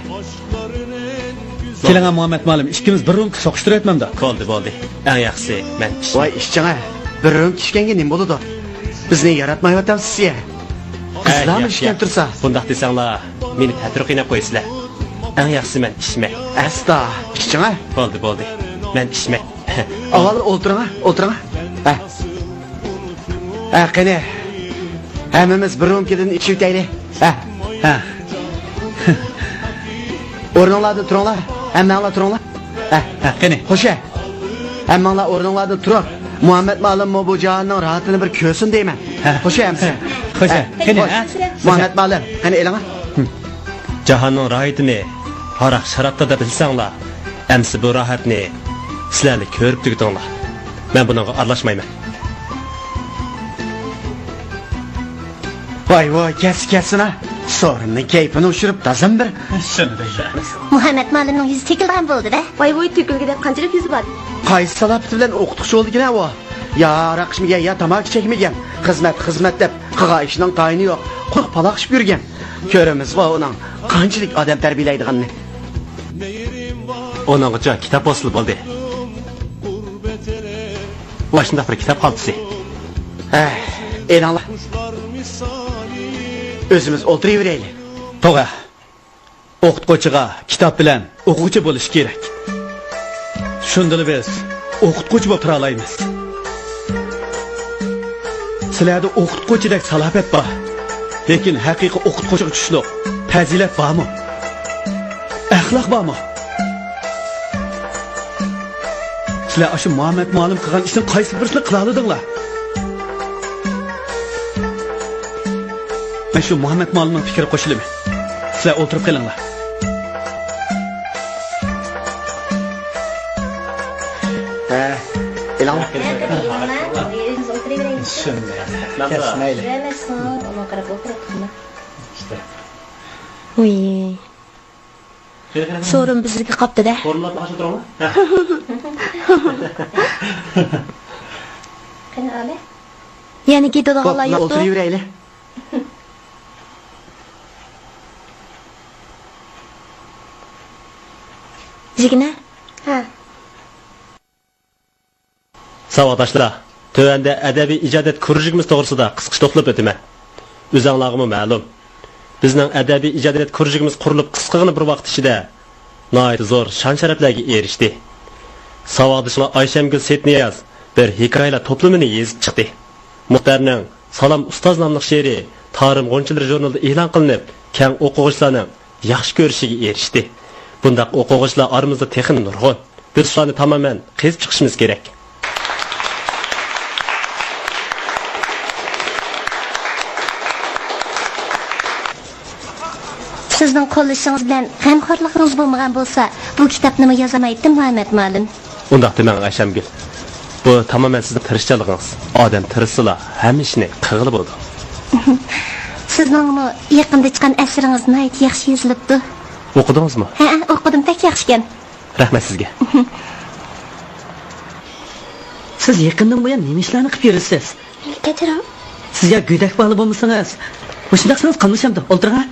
كېلىڭە، مۇھەممەد مۇئەللىم، ئىككىمىز بىر رومكا سوقۇشتۇرۇۋەتمەمدۇ؟ بولدى، بولدى. ئەڭ ياخشىسى مەن ئىچمەي. ۋاي، ئىچىڭە. بىر رومكا ئىچكەنگە نېمە بولىدۇ؟ بىزنى ياراتمايۋاتامسىز يە؟ قىزلارمۇ ئىچكەن تۇرسا. بۇنداق دېسەڭلار، مېنى تەتۈر قىيناپ قويىسىلەر. ئەڭ ياخشىسى مەن ئىچمەي. ئەستا، ئىچىڭە. بولدى، بولدى. مەن ئىچمەي. ئاۋۋال ئولتۇرۇڭا، ئولتۇرۇڭا. ھە. ھە، قېنى. ھەممىمىز بىر رومكىدىن ئىچىۋېتەيلى. ھە. ھە. ئورنۇڭلاردىن تۇرۇڭلار. ھەممەڭلار تۇرۇڭلار. ھە. ھە، قېنى. خوشە. ھەممەڭلار ئورنۇڭلاردىن تۇرۇپ، مۇھەممەد مۇئەللىممۇ بۇ جاھاننىڭ راھىتىنى بىر كۆرسۇن دەيمەن. ھە. خوشە ئەمسە. خوشە. ھە. قېنى، خوش. ھە. مۇھەممەد مۇئەللىم، قېنى ئېلىڭا. جاھاننىڭ راھىتىنى ھاراق-شارابتا دەپ بىلسەڭلار، ئەمسە بۇ راھەتنى سىلەرلا كۆرۈپ تۈگىتىڭلار. مەن بۇنىڭغا ئارىلاشمايمەن. ۋاي، ۋاي، كەتسە كەتسىنا. سورۇننىڭ كەيپىنى ئوشۇرۇپ، تازام بىر. شۇنى دەيمەن. مۇھەممەد مۇئەللىمنىڭ يۈزى تۆكۈلىدىغان بولدى-دە. ۋاي، ۋاي، تۆكۈلگۈدەك قانچىلىك يۈزى بار؟ قايسى سالاپىتى بىلەن ئوقۇتقۇچى بولىدىكىن ھە ئۇ؟ يا ھاراق ئىچمىگەن، يا تاماكا چەكمىگەن. خىزمەت، خىزمەت دەپ قىلغان ئىشىنىڭ تايىنى يوق. قۇرۇق پالاقشىپ يۈرگەن. كۆرىمىزغۇ ئۇنىڭ قانچىلىك ئادەم تەربىيەلەيدىغىنىنى. ئۇنىڭغىچە كىتاب بولسىلا بولدى. ئاشۇنداق بىر كىتاب خالتىسى. ھە، ئېلىڭلار. ئۆزىمىز ئولتۇرۇۋېرەيلى. توغرا. ئوقۇتقۇچىغا كىتاب بىلەن ئوقۇغۇچى بولۇش كېرەك. شۇندىلا بىز ئوقۇتقۇچى بولۇپ تۇرالايمىز. سىلەردە ئوقۇتقۇچىدەك سالاپەت بار. لېكىن ھەقىقىي ئوقۇتقۇچىغا چۈشلۈك پەزىلەت بارمۇ؟ ئەخلاق بارمۇ؟ سىلەر ئاشۇ مۇھەممەد مۇئەللىم قىلغان ئىشنىڭ قايسى بىرسىنى قىلالىدىڭلار؟ مەن شۇ مۇھەممەد مۇئەللىمنىڭ پىكرىگە قوشۇلىمەن. سىلەر ئولتۇرۇپ قېلىڭلار. ھە، ئېلىڭلار. شۇنداق. كەتسە مەيلى. ۋۇي. سورۇن بىزگە قاپتۇ-دە. قېنى، ئالە. يەنە كېتىدىغانلار يوقتۇ؟ ئولتۇرۇۋېرەيلى. جىگنە. ھە. ساۋاقداشلار، تۆۋەندە ئەدەبىي ئىجادىيەت كۇرۇژۇكىمىز توغرىسىدا قىسقىچە توختىلىپ ئۆتىمەن. ئۆزەڭلارغىمۇ مەلۇم، بىزنىڭ ئەدەبىي ئىجادىيەت كۇرۇژۇكىمىز قۇرۇلۇپ قىسقىغىنە بىر ۋاقىت ئىچىدە ناھايىتى زور شان-شەرەپلەرگە ئېرىشتى. ساۋاقدىشىڭلار ئايشەمگۈل سېيىتنىياز بىر ھېكايىلەر توپلىمىنى يېزىپ چىقتى. مۇختەرنىڭ سالام ئۇستاز ناملىق شېئىرى تارىم غۇنچىلىرى ژۇرنىلىدا ئېلان قىلىنىپ، كەڭ ئوقۇغۇچىلارنىڭ ياخشى كۆرۈشىگە ئېرىشتى. بۇنداق ئوقۇغۇچىلار ئارىمىزدا تېخىمۇ نۇرغۇن. بىز شۇلارنى تامامەن قېزىپ چىقىشىمىز كېرەك. سىزنىڭ قوللىشىڭىز بىلەن غەمخورلۇقىڭىز بولمىغان بولسا، بۇ كىتابنىمۇ يازالمايتتىم، مۇھەممەد مۇئەللىم. ئۇنداق دېمەڭ، ئايشەمگۈل. بۇ تامامەن سىزنىڭ تىرىشچانلىقىڭىز. ئادەم تىرىشسىلا، ھەممە ئىشنى قىلغىلى بولىدۇ. سىزنىڭمۇ يېقىندا چىققان ئەسىرىڭىز ناھايىتى ياخشى يېزىلىپتۇ. ئوقۇدىڭىزمۇ؟ ھەئە، ئوقۇدۇم، بەك ياخشىكەن. رەھمەت سىزگە. سىز يېقىندىن بۇيان نېمە ئىشلارنى قىلىپ يۈرىسىز؟ كەچۈرۈڭ. سىز يا گۆدەك بالا بولمىسىڭىز، مۇشۇنداق قىلسىڭىز قاملىشامدۇ؟ ئولتۇرۇڭ ھە.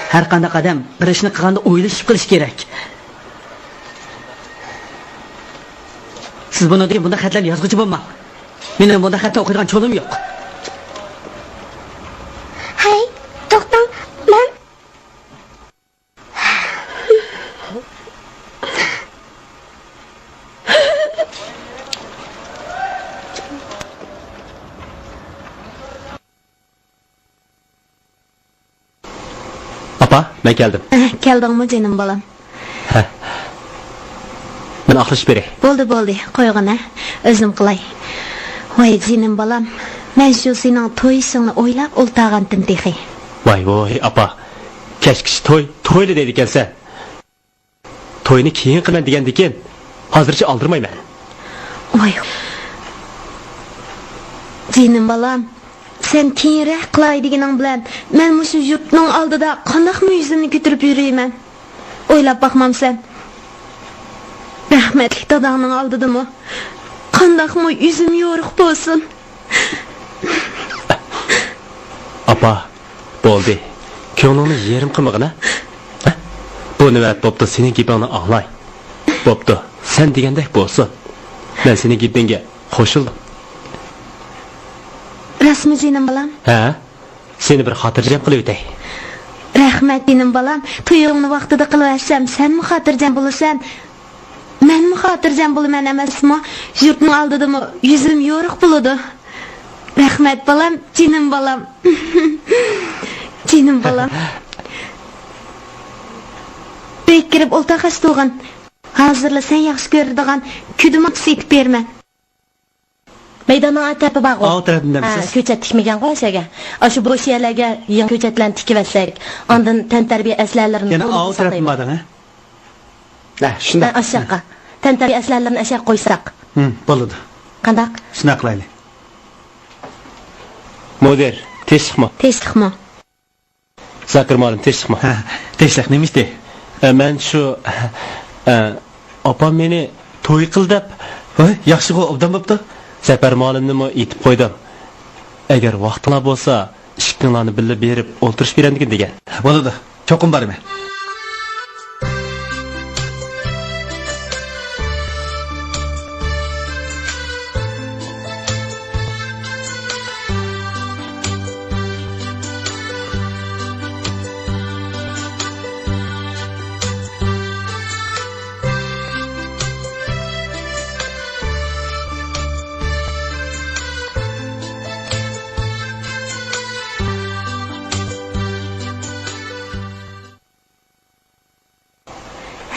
ھەر قانداق ئادەم بىر ئىشنى قىلغاندا ئويلىشىپ قىلىشى كېرەك. سىز بۇنىڭدىن كېيىن بۇنداق خەتلەرنى يازغۇچى بولماڭ. مېنىڭ بۇنداق خەتنى ئوقۇيدىغان چولۇم يوق. ھەي، توختاڭ، مەن. ئاپا، مەن كەلدىم. ئەھ، كەلدىڭمۇ جېنىم بالام؟ ھە. مەن ئاقلىشىپ بېرەي. بولدى، بولدى، قويغىن ھە. ئۆزۈم قىلاي. ۋاي جېنىم بالام، مەن شۇ سېنىڭ تويۇشۇڭنى ئويلاپ ئولتۇرغانتىم تېخى. ۋاي ۋاي ئاپا، كەچكىچە توي، تويلا دەيدىكەنسەن. توينى كېيىن قىلىمەن دېگەندىكىن، ھازىرچە ئالدىرىمايمەن. ۋاي. جېنىم بالام، سەن كېيىنرەك قىلاي دېگىنىڭ بىلەن، مەن مۇشۇ يۇرتنىڭ ئالدىدا قانداقمۇ يۈزۈمنى كۆتۈرۈپ يۈرىمەن؟ ئويلاپ باقمامسەن؟ رەھمەتلىك داداڭنىڭ ئالدىدىمۇ قانداقمۇ يۈزۈم يورۇق بولسۇن؟ ئاپا، بولدى. كۆڭلۈڭنى يېرىم قىلمىغىن ھە. بۇ نۆۋەت بوپتۇ، سېنىڭ گېپىڭنى ئاڭلاي. بوپتۇ، سەن دېگەندەك بولسۇن. مەن سېنىڭ گېپىڭگە قوشۇلدۇم. راستمۇ جېنىم بالام؟ ھە. سېنى بىر خاتىرجەم قىلىۋېتەي. رەھمەت جېنىم بالام، تويۇڭنى ۋاقتىدا قىلىۋەرسەم سەنمۇ خاتىرجەم بولىسەن. مەنمۇ خاتىرجەم بولىمەن ئەمەسمۇ؟ يۇرتنىڭ ئالدىدىمۇ يۈزۈم يورۇق بولىدۇ. رەھمەت بالام، جېنىم بالام. جېنىم بالام. ئۆيگە كىرىپ ئولتۇرغاچ تۇغىن. ھازىرلا سەن ياخشى كۆرىدىغان كۈدە ماچىسى ئېتىپ بېرىمەن. مەيداننىڭ ئا تەرىپى بارغۇ؟ ئاۋۇ تەرەپنى ھە، دەمسىز؟ كۆچەت تىكمىگەنغۇ ئەشەگە. ئاشۇ بوش يەرلەرگە يېڭى كۆچەتلەرنى تىكىۋەتسەك، ئاندىن تەنتەربىيە ئەسلىھەلىرىنى يەنە ئاۋۇ تەرەپنى بارىڭ ھە؟ ھە، شۇنداق. ھە، ئاشۇ ياققا. تەنتەربىيە ئەسلىھەلىرىنى ئەشەگە قويساق. ھىم، بولىدۇ. قانداق؟ شۇنداق قىلايلى. مۇدىر، تىنچلىقمۇ؟ تىنچلىقمۇ؟ زاكىر مۇئەللىم، تىنچلىقمۇ؟ ھە، تىنچلىق. نېمە ئىشتى؟ ئە، مەن شۇ، ئە، ئاپام مېنى توي قىل دەپ. ھوي، ياخشىغۇ، ئوبدان بوپتۇ. زەپەر مۇئەللىمنىمۇ ئېيتىپ قويدۇم. ئەگەر ۋاقتىڭلار بولسا، ئىككىڭلارنى بىللە بېرىپ ئولتۇرۇشۇپ بېرەمدىكىن دېگەن. بولىدۇ، چوقۇم بارىمەن.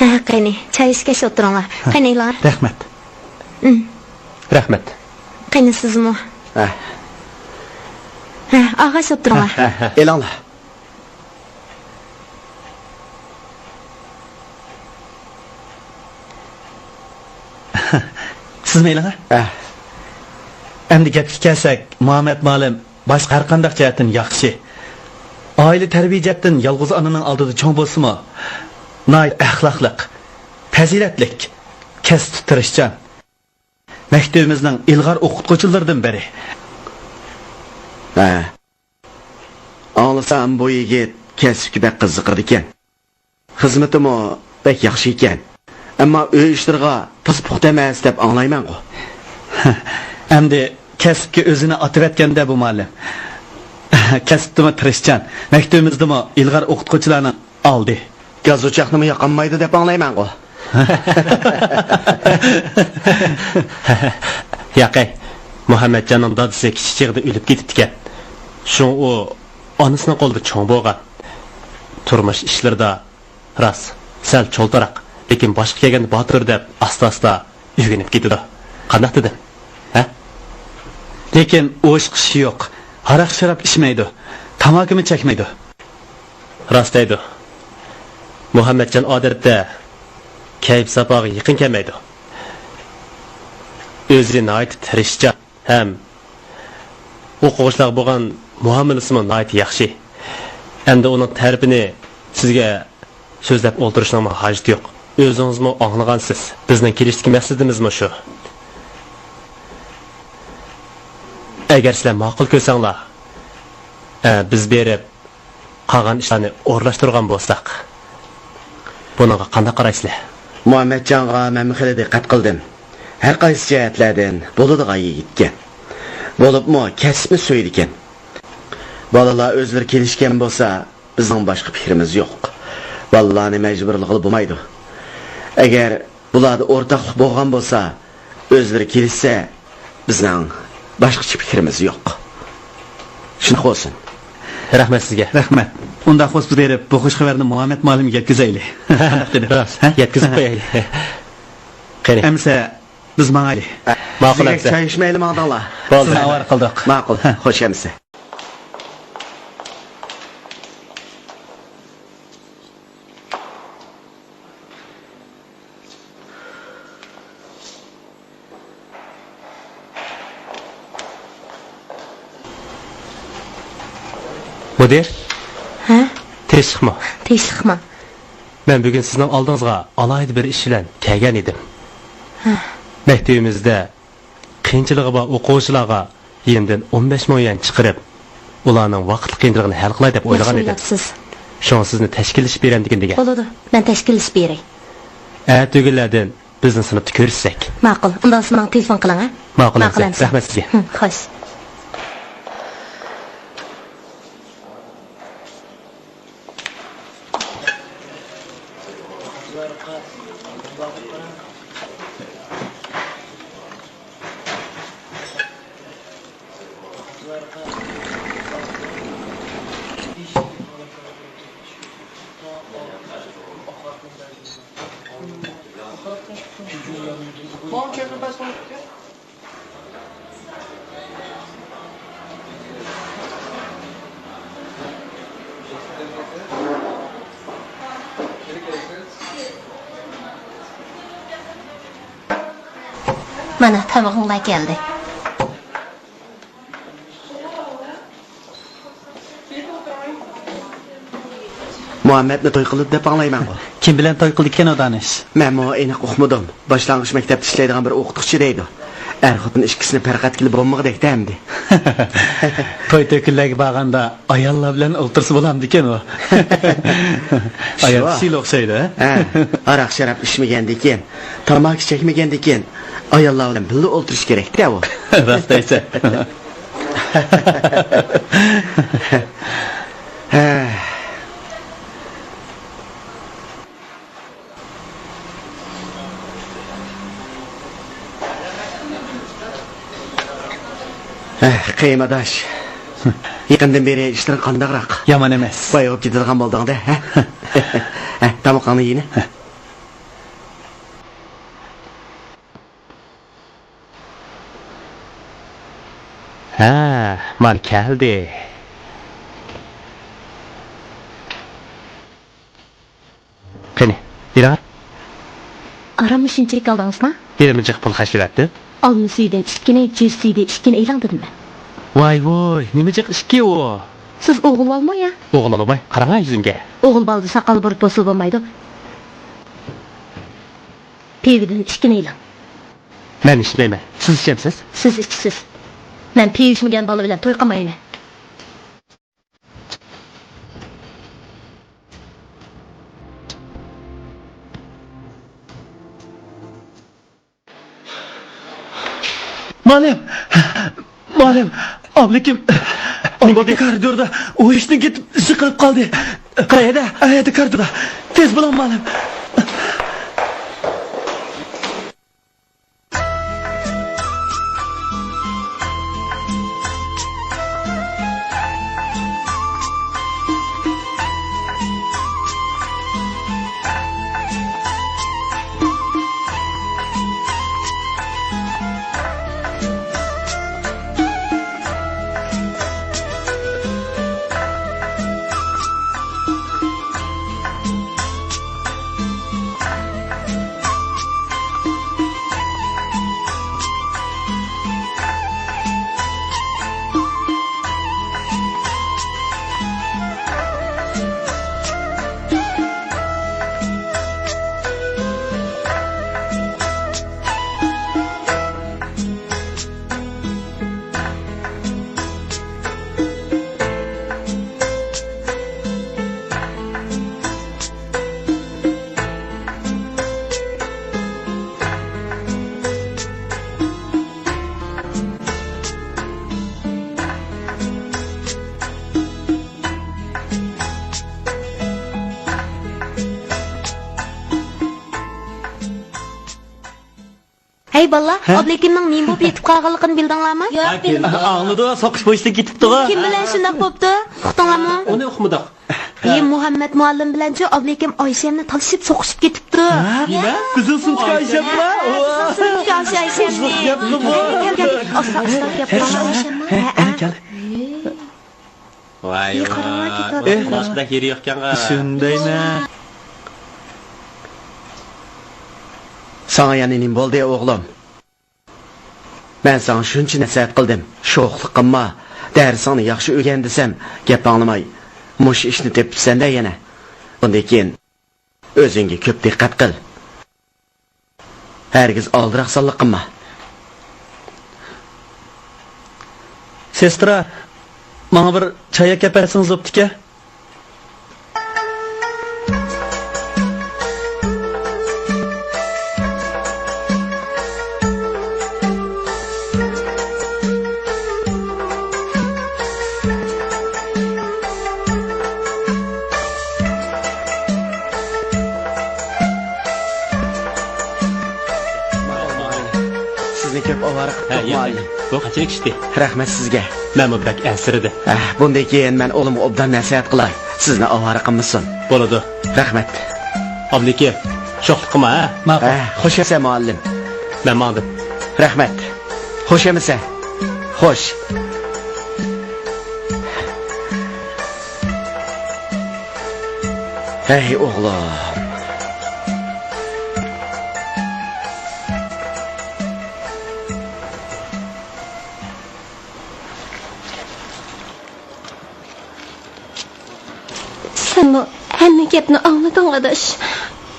ھە، قېنى، چاي ئىچكەچ ئولتۇرۇڭلار. ھە. قېنى، ئېلىڭلار. رەھمەت. ئىم. رەھمەت. قېنى، سىزمۇ. ھە. ھە، ئالغاچ ئولتۇرۇڭلار. ھە، ھە، ھە. ئېلىڭلار. سىزمۇ ئېلىڭلار. ھە. ئەمدى گەپكە كەلسەك، مۇھەممەد مۇئەللىم باشقا ھەر قانداق جەھەتتىن ياخشى. ئائىلە تەربىيە جەھەتتىن يالغۇز ئانىنىڭ ئالدىدا چوڭ بولسىمۇ، ناھايىتى ئەخلاقلىق، پەزىلەتلىك، كەسىپتە تىرىشچان. مەكتىۋىمىزنىڭ ئىلغار ئوقۇتقۇچىلىرىدىن بىرى. ھە. ئاڭلىسام، بۇ يىگىت كەسىپكە بەك قىزىقىدىكەن. خىزمىتىمۇ بەك ياخشى ئىكەن. ئەمما ئۆي ئىشلىرىغا تازا پۇختا ئەمەس دەپ ئاڭلايمەنغۇ. ئەمدى كەسىپكە ئۆزىنى ئاتىۋەتكەندە بۇ مۇئەللىم. كەسىپتىمۇ تىرىشچان، مەكتىۋىمىزدىمۇ ئىلغار ئوقۇتقۇچىلارنىڭ ئالدى. گاز ئوچاقنىمۇ ياقالمايدۇ دەپ ئاڭلايمەنغۇ. ياقەي، مۇھەممەتجاننىڭ دادىسى كىچىك چېغىدا ئۆلۈپ كېتىپتىكەن. شۇڭا ئۇ ئانىسىنىڭ قولىدا چوڭ بولغان. تۇرمۇش ئىشلىرىدا راست، سەل چولتىراق، لېكىن باشقا كەلگەندە باتۇر دەپ ئاستا-ئاستا ئۆگىنىپ كېتىدۇ. قانداق دېدىم؟ ھە؟ لېكىن ئۇ ئىشقا ئىشى يوق. ھاراق-شاراب ئىچمەيدۇ. تاماكىمۇ چەكمەيدۇ. راست دەيدۇ. مۇھەممەتجان ئادەتتە كەيپ-ساپاغا يېقىن كەلمەيدۇ. ئۆزى ناھايىتى تىرىشچان ھەم ئوقۇغۇچىلارغا بولغان مۇئامىلىسىمۇ ناھايىتى ياخشى. ئەمدى ئۇنىڭ تەرىپىنى سىزگە سۆزلەپ ئولتۇرۇشنىڭمۇ ھاجىتى يوق. ئۆزىڭىزمۇ ئاڭلىغانسىز، بىزنىڭ كېلىشتىكى مەقسىتىمىزمۇ شۇ. ئەگەر سىلەر ماقۇل كۆرسەڭلار، ئە، بىز بېرىپ قالغان ئىشلارنى ئورۇنلاشتۇرغان بولساق، بۇنىڭغا قانداق قارايسىلەر؟ مۇھەممەتجانغا مەنمۇ خېلى دىققەت قىلدىم. ھەر قايسى جەھەتلەردىن بولىدىغان يىگىتكەن. بولۇپمۇ كەسىپنى سۆيىدىكەن. بالىلار ئۆزلىرى كېلىشكەن بولسا، بىزنىڭ باشقا پىكرىمىز يوق. بالىلارنى مەجبۇرلىغىلى بولمايدۇ. ئەگەر بۇلاردا ئورتاقلىق بولغان بولسا، ئۆزلىرى كېلىشسە، بىزنىڭ باشقىچە پىكرىمىز يوق. شۇنداق بولسۇن. رەھمەت سىزگە. رەھمەت. ئۇنداق بولسا بىز بېرىپ بۇ خۇش خەۋەرنى مۇھەممەد مۇئەللىمگە يەتكۈزەيلى. قانداق دېدى؟ راست، ھە؟ يەتكۈزۈپ قويايلى. قېنى. ئەمىسە بىز ماڭايلى. ماقۇل ئەمىسە. چاي ئىچمەيلى ماڭدىڭلار. بولدى. سىزنى ئاۋارە قىلدۇق. ماقۇل. خوش ئەمىسە. مۇدىر؟ ھە؟ تىنچلىقمۇ؟ تىنچلىقمۇ؟ مەن بۈگۈن سىزنىڭ ئالدىڭىزغا ئالاھىدە بىر ئىش بىلەن كەلگەن ئىدىم. ھە. مەكتىۋىمىزدە قىيىنچىلىقى بار ئوقۇغۇچىلارغا يېنىمدىن ئون بەش مىڭ يۈەن چىقىرىپ، ئۇلارنىڭ ۋاقىتلىق قىيىنچىلىقىنى ھەل قىلاي دەپ ئويلىغان ئىدىم. ياخشى ئويلاپسىز. شۇڭا سىزنى تەشكىللىشىپ بېرەمدىكىن دېگەن. بولىدۇ، مەن تەشكىللىشىپ بېرەي. ئەتىگۈنلەردىن بىزنى سىنىپتا كۆرۈشسەك. ماقۇل، ئۇنداق بولسا ماڭا تېلېفون قىلىڭ، ھە؟ ماقۇل ئەمىسە. ماقۇل ئەمىسە. رەھمەت سىزگە. ھىم، خوش. مانا، تامىقىڭلار كەلدى. مۇھەممەدنى توي قىلدى دەپ ئاڭلايمەنغۇ. كىم بىلەن توي قىلدىكىن ئۇ دانىش؟ مەنمۇ ئېنىق ئۇقمىدىم. باشلانغۇچ مەكتەپتە ئىشلەيدىغان بىر ئوقۇتقۇچى دەيدۇ. ئەر-خوتۇن ئىككىسىنى پەرق ئەتكىلى بولمىغۇدەكتە ئەمدى. توي-تۆكۈنلەرگە بارغاندا ئاياللار بىلەن ئولتۇرسا بولامدىكىن ئۇ؟ ئايال كىشىگە ئوخشايدۇ، ھە؟ ھە، ھاراق-شاراب ئىچمىگەندىكىن، تاماكا چەكمىگەندىكىن، ئاياللار بىلەن بىللە ئولتۇرۇش كېرەكتە ئۇ. راست دەيسەن. ھە. ھە، قېيۇم ئاداش. يېقىندىن بېرى ئىشلىرىڭ قانداقراق؟ يامان ئەمەس. باي بولۇپ كېتىدىغان بولدۇڭ-دە، ھە؟ ھە، تامىقىڭنى يېگىنە. ھە، مانا كەلدى. قېنى، بېرىڭ. ئاراممۇ شۇنچىلىك ئالدىڭىزما؟ بىرمۇ جىق پۇل خەجلىۋەتتىم. ئالما سۈيىدىن ئىككىنى، جۈز سۈيىدىن ئىككىنى ئېلىڭ دېدىم مەن. ۋاي ۋوي، نېمە جىق ئىككى ئۇ؟ سىز ئوغۇل بالىمۇ يا؟ ئوغۇل بالىماي، قاراڭا يۈزۈمگە. ئوغۇل بالىدا ساقال بۇرۇت بولسىلا بولمايدۇ. پىۋىدىن ئىككىنى ئېلىڭ. مەن ئىچمەيمەن. سىز ئىچەمسىز؟ سىز ئىچىسىز. مەن پىۋا ئىچمىگەن بالا بىلەن توي قىلمايمەن. مۇئەللىم! مۇئەللىم! ئابلىكىم! نېمە بولدى؟ كارىدوردا ھوشىدىن كېتىپ يىقىلىپ قالدى. قايەردە؟ ئەيەردە، كارىدوردا. تېز بولۇڭ، مۇئەللىم! ئەي بالىلار، ھە؟ ئابلىكىمنىڭ نېمە بولۇپ يېتىپ قالغانلىقىنى بىلدىڭلارمۇ؟ ياق، بىلمىدۇق. ئاڭلىدۇق، سوقۇش پويىزى كېتىپتىغۇ. كىم بىلەن شۇنداق بوپتۇ؟ ئۇقتۇڭلارمۇ؟ ئۇنى ئۇقمىدۇق. ئى، مۇھەممەد مۇئەللىم بىلەنچۇ ئابلىكىم ئايشەمنى تالىشىپ سوقۇشۇپ كېتىپتۇ. ھە؟ نېمە؟ قىزىل سۇمكا ئايشەممۇ؟ ھە، قىزىل سۇمكا ئايشەمنى. گەپمۇ بۇ؟ كەل، كەل، ئاستا، ئاستا گەپ قىلىڭ ئايشەممۇ. ھە، ھە، ھە. كەل. ۋاي، ئى، قاراڭلار، ۋاي. كېتىۋاتىدۇ. ئۇنىڭ بەك يېرى يوقكەنغا. شۇندايمۇ؟ ساڭا يەنە نېمە بولدى، ئوغلۇم؟ مەن ساڭا شۇنچە نەسىھەت قىلدىم، شوخلۇق قىلما، دەرسىڭنى ياخشى ئۆگەن دېسەم، گەپ ئاڭلىماي، مۇشۇ ئىشنى تېپىپسەن-دە يەنە. بۇندىن كېيىن ئۆزۈڭگە كۆپ دىققەت قىل. ھەرگىز ئالدىراقسانلىق قىلما. سېسترا، ماڭا بىر چاي ئەكەپ بەرسىڭىز بوپتىكەن. سىزنى كۆپ ئاۋارە قىپتۇق، مۇئەللىم. بۇ قاچان كىشتى؟ رەھمەت سىزگە. مەنمۇ بەك ئەنسىرىدىم. ھە، بۇندىن كېيىن مەن ئۇلۇمغا ئوبدان نەسىھەت قىلاي. سىزنى ئاۋارە قىلمىسۇن. بولىدۇ. رەھمەت. ئابلىكىم، شوخلۇق قىلما، ھە؟ ماقۇل. ھە، خوش ئەمىسە، مۇئەللىم. مەن ماڭدىم. رەھمەت. خوش ئەمىسە. خوش. ھەي، ئوغلۇم. سەنمۇ ھەممە گەپنى ئاڭلىدىڭ، ئاداش.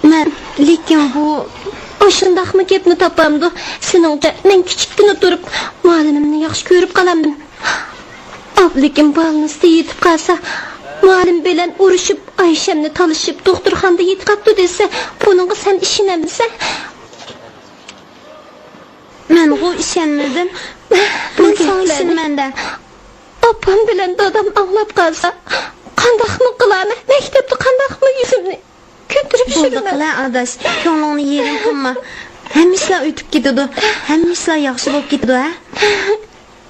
مەن، لېكىن بۇ. ئاشۇنداقمۇ گەپنى تاپامدۇ؟ سېنىڭچە مەن كىچىككىنە تۇرۇپ مۇئەللىمىمنى ياخشى كۆرۈپ قالامدىم؟ ئابلىكىم بالنىستا يېتىپ قالسا، مۇئەللىم بىلەن ئۇرۇشۇپ، ئايشەمنى تالىشىپ، دوختۇرخانىدا يېتىپ قاپتۇ دېسە، بۇنىڭغا سەن ئىشىنەمسەن؟ مەنغۇ ئىشەنمىدىم. مەن ساڭا ئىشىنىمەن-دە. ئاپام بىلەن دادام ئاڭلاپ قالسا، قانداقمۇ قىلارمەن؟ مەكتەپتە قانداقمۇ يۈزۈمنى كۆتۈرۈپ بولدى يۈرىمەن؟ قىلە، ئاداش، كۆڭلۈڭنى يېرىم قىلما. ھەممە ئىشلار ئۆتۈپ كېتىدۇ. ھەممە ئىشلار ياخشى بولۇپ كېتىدۇ، ھە؟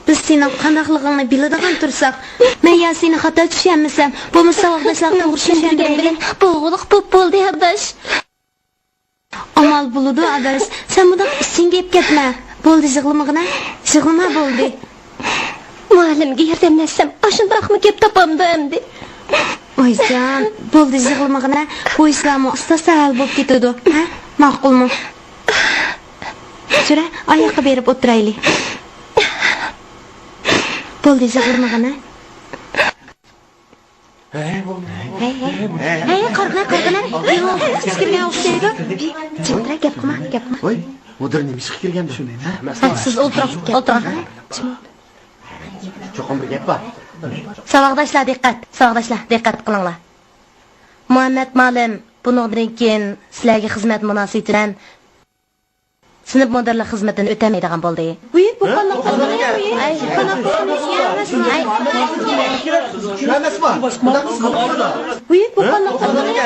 بىز سېنىڭ قانداقلىقىڭنى بىلىدىغان تۇرساق. مەن يا سېنى خاتا چۈشەنمىسەم، بولمىسا ساۋاقداشلارغا توغرا چۈشەندۈرگەن بىلەن بولغۇلۇق بوپ بولدى، ئاداش. ئامال بولىدۇ، ئاداش. سەن مۇنداق ئىچىڭگە يەپ كەتمە. بولدى، يىغلىمىغىنە. يىغلىما، بولدى. مۇئەللىمگە ياردەملەشسەم، ئاشۇنداقمۇ گەپ تاپامدۇ ئەمدى؟ ئايجان، بولدى، يىغلىمىغىنە. بۇ ئىشلارمۇ ئاستا-ئاستا ھەل بولۇپ كېتىدۇ. ھە؟ ماقۇلمۇ؟ يۈرە، ئاياققا بېرىپ ئولتۇرايلى. بولدى، يىغلىمىغىنە. ھەي، ھەي، ھەي، قارىغىنا، قارىغىنا. ئىچكىرىگە ئوخشايدۇ. جىمدىراق گەپ قىلما، گەپ قىلما. ۋاي، مۇدىر نېمە ئىشقا كىرگەندۇ؟ ھە، سىز ئولتۇرۇڭ، ئولتۇرۇڭ. چوقۇم بىر گەپ بار. ساۋاقداشلار، دىققەت! ساۋاقداشلار، دىققەت قىلىڭلار. مۇھەممەد مۇئەللىم بۇنىڭدىن كېيىن سىلەرگە خىزمەت مۇناسىۋىتى بىلەن سىنىپ مۇدىرلىق خىزمىتىنى ئۆتەمەيدىغان بولدى. ۋۇي، بۇ قانداق قىلدىڭ؟ ۋۇي، قانداق قىلدىڭ؟ ۋۇي، بۇ قانداق قىلدىڭ؟ ۋۇي،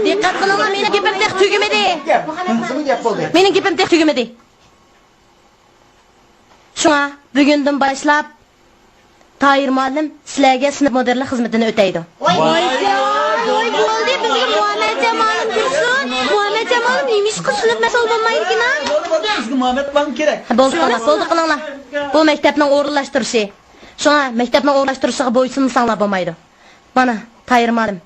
دىققەت قىلىڭلار، مېنىڭ گېپىم تېخى تۈگىمىدى. مېنىڭ گېپىم تېخى تۈگىمىدى. شۇڭا بۈگۈندىن باشلاپ تاھىر مۇئەللىم سىلەرگە سىنىپ مۇدىرلىق خىزمىتىنى ئۆتەيدۇ. ۋاي، ۋاي، ۋاي، بولدى، بىزگە مۇھەممەتجان مۇئەللىم تۇرسۇن. مۇھەممەتجان مۇئەللىم نېمىشقا سىنىپ مەسئۇل بولمايدىكىن؟ بىزگە مۇھەممەت مۇئەللىم كېرەك. بولدى، قىلىڭلار، بولدى، قىلىڭلار. بۇ مەكتەپنىڭ ئورۇنلاشتۇرۇشى. شۇڭا مەكتەپنىڭ ئورۇنلاشتۇرۇشىغا بويسۇنمىساڭلار بولمايدۇ. مانا، تاھىر مۇئەللىم،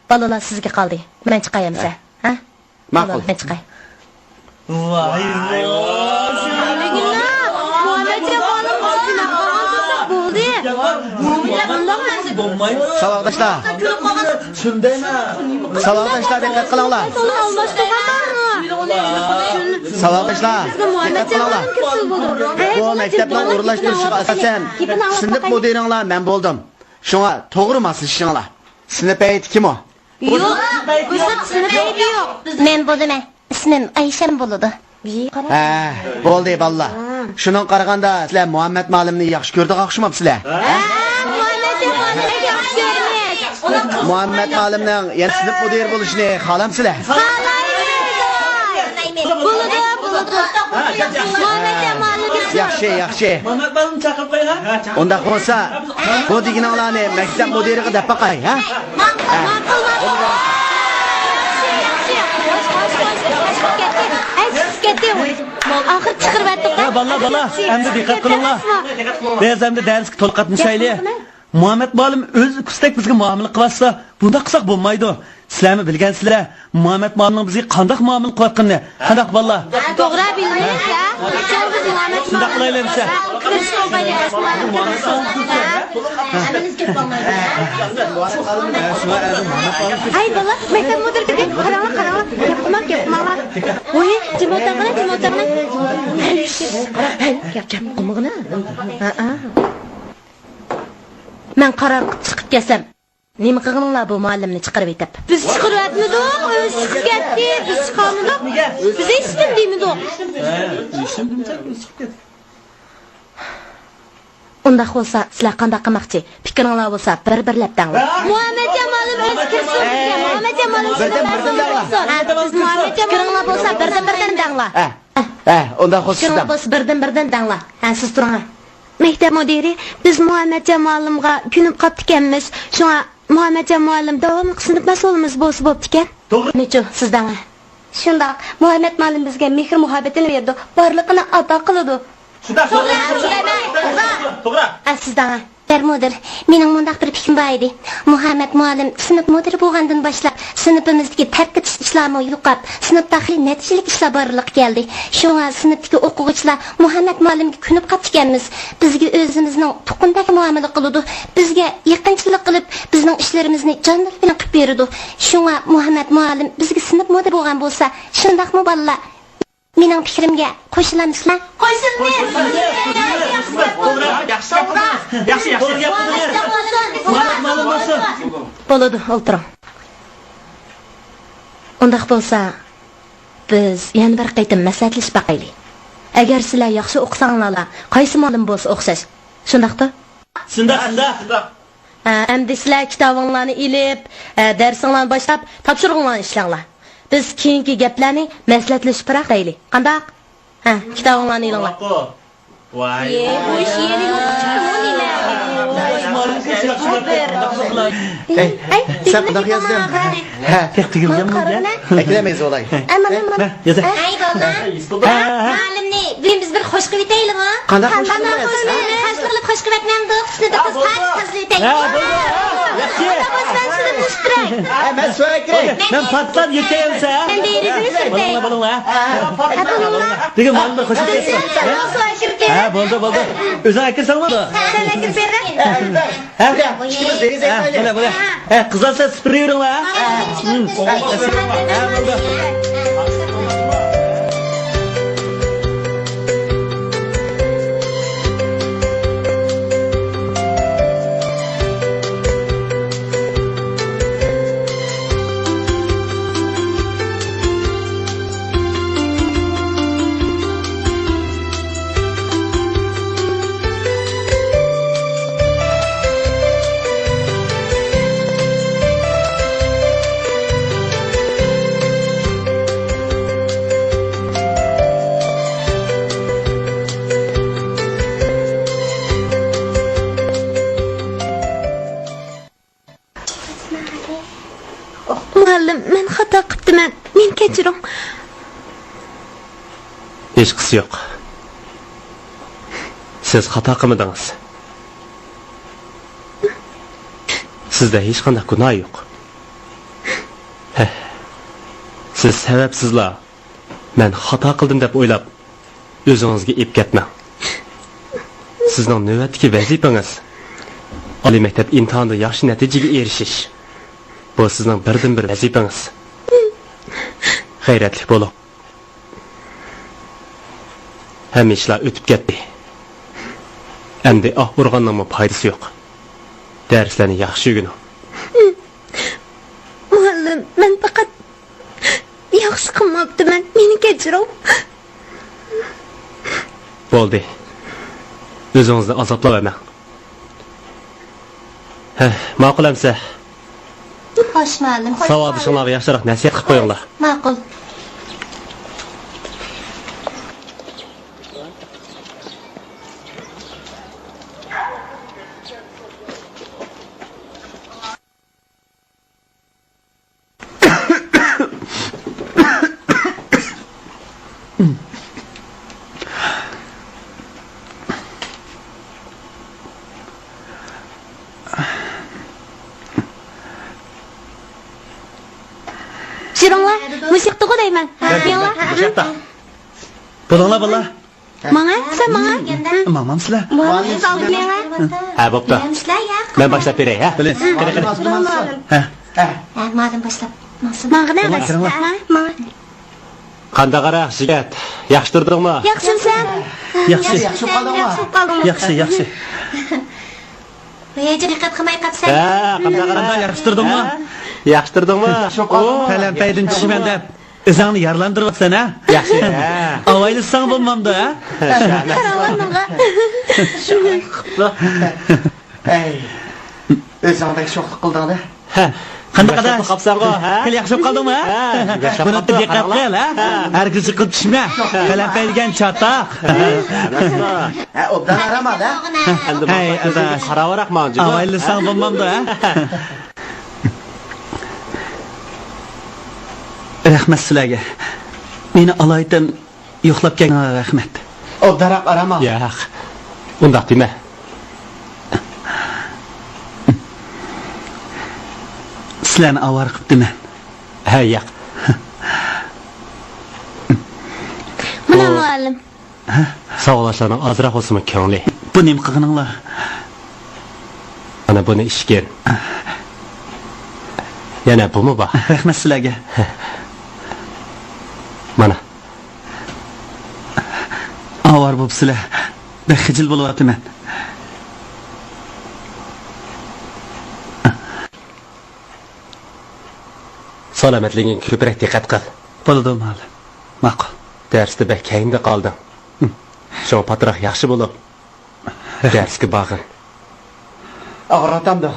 بالىلار سىزگە قالدى. مەن چىقاي ئەمىسە. ھە؟ ماقۇل. مەن چىقاي. ۋاي، ۋاي. بولدى. ساۋاقداشلار. ساۋاقداشلار، دىققەت قىلىڭلار. ساۋاقداشلار، دىققەت قىلىڭلار. بۇ مەكتەپنىڭ ئورۇنلاشتۇرۇشىغا ئاساسەن، سىنىپ مۇدىرىڭلار مەن بولدۇم. شۇڭا توغرا ماسلىشىشىڭلار. سىنىپ ھەيئىتى كىم ئۇ؟ يوق، بىزدە سىنىپ ھەيئىتى يوق. مەن بولىمەن. ئىسمىم ئايشەم بولىدۇ. ھە، بولدى بالىلار. شۇنىڭغا قارىغاندا سىلەر مۇھەممەت مۇئەللىمنى ياخشى كۆرىدىغان ئوخشىمامسىلەر؟ ھە، مۇھەممەت مۇئەللىمنى ياخشى كۆرىمىز. مۇھەممەت مۇئەللىمنىڭ يەنە سىنىپ مۇدىرى بولۇشىنى خالامسىلەر؟ خالايمىز. بولىدۇ، بولىدۇ. مۇھەممەتجان مۇئەللىمگە سور. ياخشى، ياخشى. مۇھەممەت مۇئەللىمنى چاقىرىپ قويۇڭ، ھە؟ ئۇنداق بولسا، بۇ دېگىنىڭلارنى مەكتەپ مۇدىرىغا دەپ باقاي، ھە؟ ماقۇل، ماقۇل، ماقۇل. ياخشى، ياخشى. خوش، خوش، خوش، خوش. چىقىپ كەتتى. ھەي، چىقىپ كەتتى. ئاخىرى چىقىرىۋەتتۇق. ھە، بالىلار، بالىلار، ئەمدى دىققەت قىلىڭلار. بىز ئەمدى دەرسكە تولۇق قاتنىشايلى. مۇھەممەت مۇئەللىم ئۆز ئۇكىسىدەك بىزگە مۇئامىلە قىلىۋاتسا، بۇنداق قىلساق بولمايدۇ. سىلەرمۇ بىلگەنسىلەر، مۇھەممەت مۇئەللىمنىڭ بىزگە قانداق مۇئامىلە قىلىۋاتقىنىنى. قانداق، بالىلار؟ ھە، توغرا بىلىمىز، ھە. شۇڭا بىز مۇھەممەت شۇنداق قىلايلى، مۇئەللىمگە ئەمىسە. كۆرۈشۈپ بولمايلى، رەسمىي. ھەي، بالىلار، مەكتەپ مۇدىرىگە دەپ، قاراڭلار، قاراڭلار. گەپ قىلماڭ، گەپ قىلماڭلار. ۋوي، جىم ئولتۇرغىنا، جىم ئولتۇرغىنا. ھەي، گەپ قىلمىغىنا. ھە، ھە. مەن قارار قىلىپ چىقىپ كەتسەم، نېمە قىلغىنىڭلار بۇ مۇئەللىمنى چىقىرىۋېتىپ؟ بىز چىقىرىۋەتمىدۇق، ئۆزى چىقىپ كەتتى، بىز چىقارمىدۇق، بىز ھېچنېمە دېمىدۇق. ئۇنداق بولسا، سىلەر قانداق قىلماقچى؟ پىكرىڭلار بولسا، بىر-بىرلەپ دەڭلار. مۇھەممەتجان مۇئەللىم ئۆزى كىرسۇن بىزگە، مۇھەممەتجان مۇئەللىم بىردىن-بىردىن دەڭلار. ھە، بىز مۇھەممەتجان مۇئەللىم پىكرىڭلار بولسا، بىردىن-بىردىن دەڭلار. ھە، ھە، ئۇنداق بولسا، پىكرىڭلار بولسا، بىردىن-بىردىن دەڭلار. ھە، سىز تۇرۇڭ. مەكتەپ مۇدىرى، بىز مۇھەممەتجان مۇئەللىمغا كۆنۈپ قاپتىكەنمىز، شۇڭا مۇھەممەتجان مۇئەللىم داۋاملىق سىنىپ مەسئۇلىمىز بولسا بوپتىكەن. توغرا. نېچۇ، سىز دەڭە. شۇنداق، مۇھەممەت مۇئەللىم بىزگە مېھىر-مۇھەببىتىنى بېرىدۇ، بارلىقىنى ئاتا قىلىدۇ. شۇنداق، توغرا، توغرا، توغرا، توغرا. ئە، سىز دەڭە. بەر مۇدىر، مېنىڭ مۇنداق بىر پىكرىم بار ئىدى. مۇھەممەت مۇئەللىم سىنىپ مۇدىرى بولغاندىن باشلاپ، سىنىپىمىزدىكى تەرك ئېتىش ئىشلارمۇ يوقاپ، سىنىپتا خېلى نەتىجىلىك ئىشلار بارلىققا كەلدى. شۇڭا سىنىپتىكى ئوقۇغۇچىلار مۇھەممەت مۇئەللىمگە كۆنۈپ قاپتىكەنمىز. بىزگە ئۆزىمىزنىڭ تۇغقىنىدەك مۇئامىلە قىلىدۇ. بىزگە يېقىنچىلىق قىلىپ، بىزنىڭ ئىشلىرىمىزنى جاندىلى بىلەن قىلىپ بېرىدۇ. شۇڭا مۇھەممەت مۇئەللىم بىزگە سىنىپ مۇدىرى بولغان بولسا، شۇنداقمۇ بالىلار؟ مېنىڭ پىكرىمگە قوشۇلامسىلەر؟ قوشۇلىمىز. ياخشى، ياخشى، ياخشى. بولىدۇ، ئولتۇرۇڭ. ئۇنداق بولسا، بىز يەنە بىر قېتىم مەسلىھەتلىشىپ باقايلى. ئەگەر سىلەر ياخشى ئوقۇساڭلارلا، قايسى مۇئەللىم بولسا ئوخشاش. شۇنداقتا؟ شۇنداق، شۇنداق. ھە، ئەمدى سىلەر كىتابىڭلارنى ئېلىپ، ھە، دەرسىڭلارنى باشلاپ، تاپشۇرۇقۇڭلارنى ئىشلەڭلار. بىز كېيىنكى گەپلەرنى مەسلىھەتلىشىپراق دەيلى. قانداق؟ ھە، كىتابىڭلارنى ئېلىڭلار. ماقۇل. ۋاي. ئى، بۇ ئىش يەنە يوققا چىقتىمۇ نېمە؟ ھەي، سەن قانداق يازدىڭ؟ ھە. تېخى تۈگىگەنمۇ گەپ؟ ئەكىلەمەيسىز ئۇلاي. ئەمما، ئەمما. ھە، يازە. ھەي، بالىلار. ھە، ھە. مۇئەللىمنى بۈگۈن بىز بىر خوش قىلىۋېتەيلىغۇ. قانداق خوش قىلىمىز؟ قانداق خوش قىلىمىز؟ خاش قىلىپ خوش قىلىۋەتمەمدۇق؟ شۇنى دەپ خاش تازىلىۋېتەيلى. ھە، بولدى. ياخشى. ھە، مەن سۆرەپ كىرەي. مەن پاتلان يېتەيمسە. مەن دېرىزىنى سۈرتەي. بولۇڭلار، بولۇڭلار. ھە، پاتلان. بۈگۈن مانا بىر خوش قىلىپ. ھە، بولدى، بولدى. ئۆزۈڭ ئەكىرسەڭ بولدى. سەن ئەكىرىپ بېرە. ھە؟ ھە، بولە، بولە. ھە، قىزلار سىلەر سۈپۈرۈپ يۈرۈڭلار، ھە؟ ھە، بولدى. مۇئەللىم، مەن خاتا قىپتىمەن. مېنى كەچۈرۈڭ. ھېچقىسى يوق. سىز خاتا قىلمىدىڭىز. سىزدە ھېچقانداق گۇناھ يوق. ھە. سىز سەۋەبسىزلا مەن خاتا قىلدىم دەپ ئويلاپ، ئۆزىڭىزگە ئېپ كەتمەڭ. سىزنىڭ نۆۋەتتىكى ۋەزىپىڭىز ئالىي مەكتەپ ئىمتىھانىدا ياخشى نەتىجىگە ئېرىشىش. بۇ سىزنىڭ بىردىنبىر ۋەزىپىڭىز. غەيرەتلىك بولۇڭ. ھەممە ئىشلار ئۆتۈپ كەتتى. ئەمدى ئاھ ئۇرغاننىڭمۇ پايدىسى يوق. دەرسلەرنى ياخشى ئۆگىنىڭ. مۇئەللىم، مەن پەقەت ياخشى قىلماپتىمەن، مېنى كەچۈرۈڭ. بولدى. ئۆزىڭىزنى ئازابلاۋەرمەڭ. ھە، ماقۇل ئەمسە. خوش، مۇئەللىم. ساۋاقدىشىڭلارغا ياخشىراق نەسىھەت قىلىپ قويۇڭلار. ماقۇل. يۈرۈڭلار، مۇشۇ ياقتىغۇ دەيمەن. يۈرۈڭلار. مۇشۇ ياقتا. بولۇڭلار، بالىلار. ماڭا، سەن ماڭا. ماڭمامسىلەر؟ ماڭا، سىز ئالدىن مېڭە. ھە، بوپتۇ. مەن باشلاپ بېرەي، ھە؟ بىلىڭ. قېنى، قېنى. ھە. ھە، مادەم باشلاپ ماڭسۇن. ماڭغىنە. كىرىڭلار. ھە، ماڭا. قانداق ئارا، يىگىت؟ ياخشى تۇردۇڭمۇ؟ ياخشىمۇ سەن؟ ياخشى. ياخشى بولۇپ قالدىڭمۇ؟ ياخشى، ياخشى. ھېچ دىققەت قىلماي قاپسەن. ھە، قانداق ئارا؟ ياخشى تۇردۇڭمۇ؟ ھە؟ ياخشى تۇردۇڭمۇ؟ پەلەمپەيدىن چۈشىمەن دەپ. ئۆزۈڭنى يارىلاندۇرۇۋاتىسەن ھە؟ ياخشى. ئاۋايلىساڭ بولمامدۇ ھە؟ قاراۋاننىڭغا. ئەي، ئۆزۈڭ بەك شوخلۇق قىلدىڭ-دە. قانداق ئاداش؟ قاپسەنغۇ ھە؟ خېلى ياخشى بولۇپ قالدىڭمۇ ھە؟ بۇنى دىققەت قىل ھە؟ ھەرگىز يىقىلىپ چۈشمە. پەلەمپەي دېگەن چاتاق. ھە، ئوبدان ئارام ئال ھە؟ ھەي ئاداش. قاراۋاراق ماڭجىغۇ. ئاۋايلىساڭ بولمامدۇ ھە؟ رەھمەت سىلەرگە. مېنى ئالايىتەن يوقلاپ كەلگىنىڭلارغا رەھمەت. ئوبدانراق ئارام ئال. ياق، ئۇنداق دېمە. سىلەرنى ئاۋارە قىپتىمەن. ھە، ياق. مانا ئۇ مۇئەللىم. ساۋاقداشلارنىڭ ئازراق بولسىمۇ كۆڭلى. بۇ نېمە قىلغىنىڭلار؟ مانا بۇنى ئىچكىن. يەنە بۇمۇ بار. رەھمەت سىلەرگە. مانا. ئاۋارە بوپسىلەر. بەك خىجىل بولۇۋاتىمەن. سالامەتلىكىڭگە كۆپرەك دىققەت قىل. بولىدۇ، مۇئەللىم. ماقۇل. دەرستە بەك كەينىدە قالدىڭ. ھىم. شۇڭا پاتراق ياخشى بولۇپ، دەرسكە بارغىن. ئاغرىۋاتامدۇ؟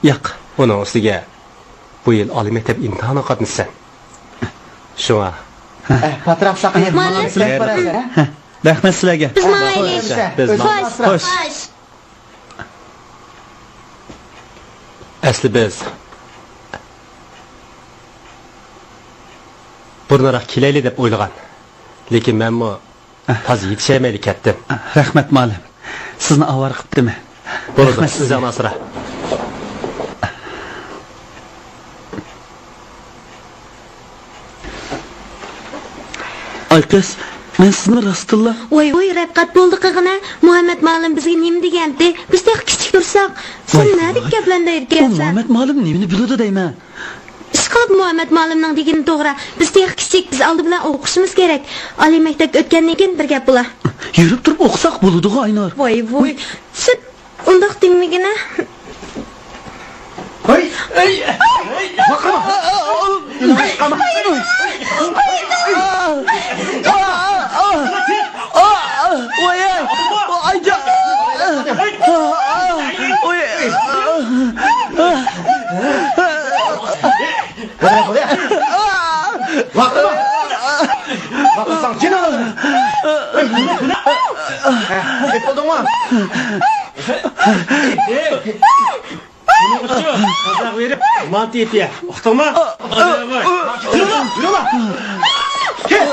ياق. ئۇنىڭ ئۈستىگە بۇ يىل ئالىي مەكتەپ ئىمتىھانىغا قاتنىشىسەن. شۇڭا. ھە، پاتراق ساقىيىپ، ماڭا سىلەر بارىسەن، ھە؟ رەھمەت سىلەرگە. بىز ماڭايلى. بىز ماڭايلى. خوش. خوش. ئەسلى بىز بۇرۇنراق كېلەيلى دەپ ئويلىغان. لېكىن مەنمۇ تازا يېتىشەلمەيلا كەتتىم. رەھمەت، مۇئەللىم. سىزنى ئاۋارە قىپتىمەن. بولىدۇ، رەھمەت سىزگە. ئۆزۈڭنى ئاسرا. ئاي قىز، مەن سىزنى راستتىنلا. ۋاي، ۋاي، رەپقەت بولدى قىلغىنە. مۇھەممەت مۇئەللىم بىزگە نېمە دېگەنتى؟ بىز تېخى كىچىك تۇرساق. سەن ۋاي، نەدىكى ۋاي. گەپلەرنى ئېيتىپ ئۇ كەلسەن؟ مۇھەممەت مۇئەللىم نېمىنى بىلىدۇ دەيمەن؟ ئىشقىلىپ مۇھەممەت مۇئەللىمنىڭ دېگىنى توغرا. بىز تېخى كىچىك، بىز ئالدى بىلەن ئوقۇشىمىز كېرەك. ئالىي مەكتەپكە ئۆتكەندىن كېيىن بىر گەپ بولا. يۈرۈپ تۇرۇپ ئوقۇساق بولىدىغۇ، ئاينۇر. ۋاي، ۋاي. سەن ئۇنداق دېمىگىنە. ھەي! ھەي! ۋاقىرما! ۋاي، ئاي! ۋاقىرما! ۋاقىرساڭ جېنىڭ ئالىمەن! ئېيتىپ بولدۇڭمۇ؟ بۇنىڭ ئۈچۈن تازا بېرىپ مانتا ئېتىيە. ئۇقتۇڭمۇ؟ يۈرۈڭلار! يۈرۈڭلار! كەل!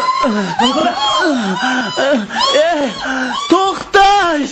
توختاش!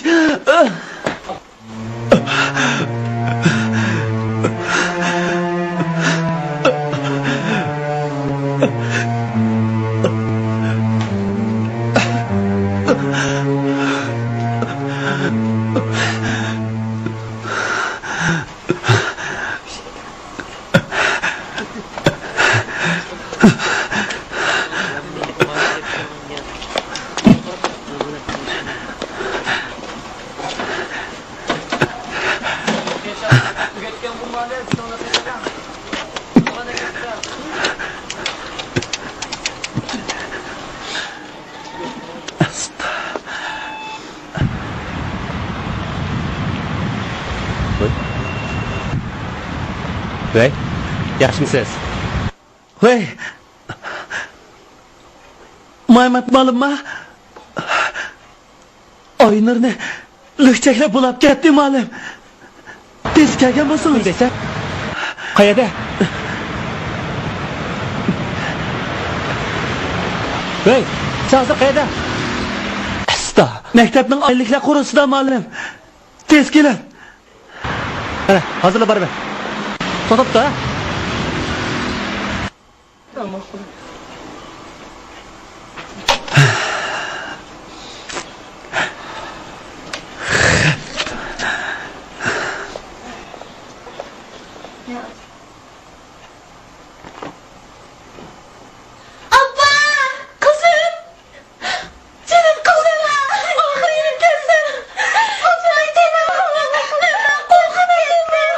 ۋەي، ياخشىمۇسىز؟ ۋەي، مۇھەممەت مۇئەللىمما؟ ئاينۇرنى لۈكچەكلەپ بۇلاپ كەتتى، مۇئەللىم. تېز كەلگەن بولسىڭىز. دېسە، قەيەردە؟ ھەي، سەن ھازىر قەيەردە؟ ئاستا. مەكتەپنىڭ ئايلىكلار قورۇسىدا، مۇئەللىم. تېز كېلىڭ. قېنى، ھازىرلا بارىمەن. توختاپتۇ، ھە؟ ئاپا! قىزىم! جېنىم قىزىم! ئاخىرى يېنىپ كەلسەم! ئاپا، جېنىم! مەن قورقۇپ كەتتىم!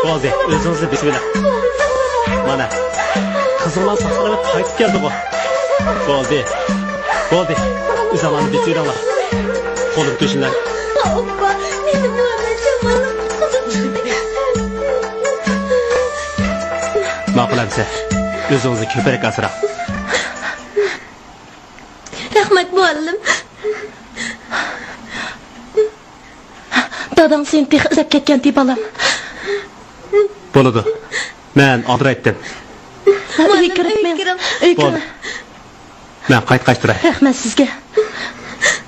بولدى، ئۆزىڭىزنى بېسىۋېلىڭ. مانا، قىزىڭلار ساقلىنىپ قايتىپ كەلدىغۇ. بولدى، بولدى، ئۆزۈڭلارنى بېسىۋېلىڭلار. قولۇمغا تۆشۈڭلار. ماقۇل ئەمىسە، ئۆزىڭىزنى كۆپرەك ئاسراڭ. رەھمەت، مۇئەللىم. داداڭ سېنى تېخى ئىزدەپ كەتكەنتى، بالام. بولىدۇ. مەن ئالدىرايتتىم. ئۆيگە كىرىپ مېڭىڭ. ئۆيگە كىرىڭ. بولدى. مەن قايتقاچ تۇراي. رەھمەت سىزگە.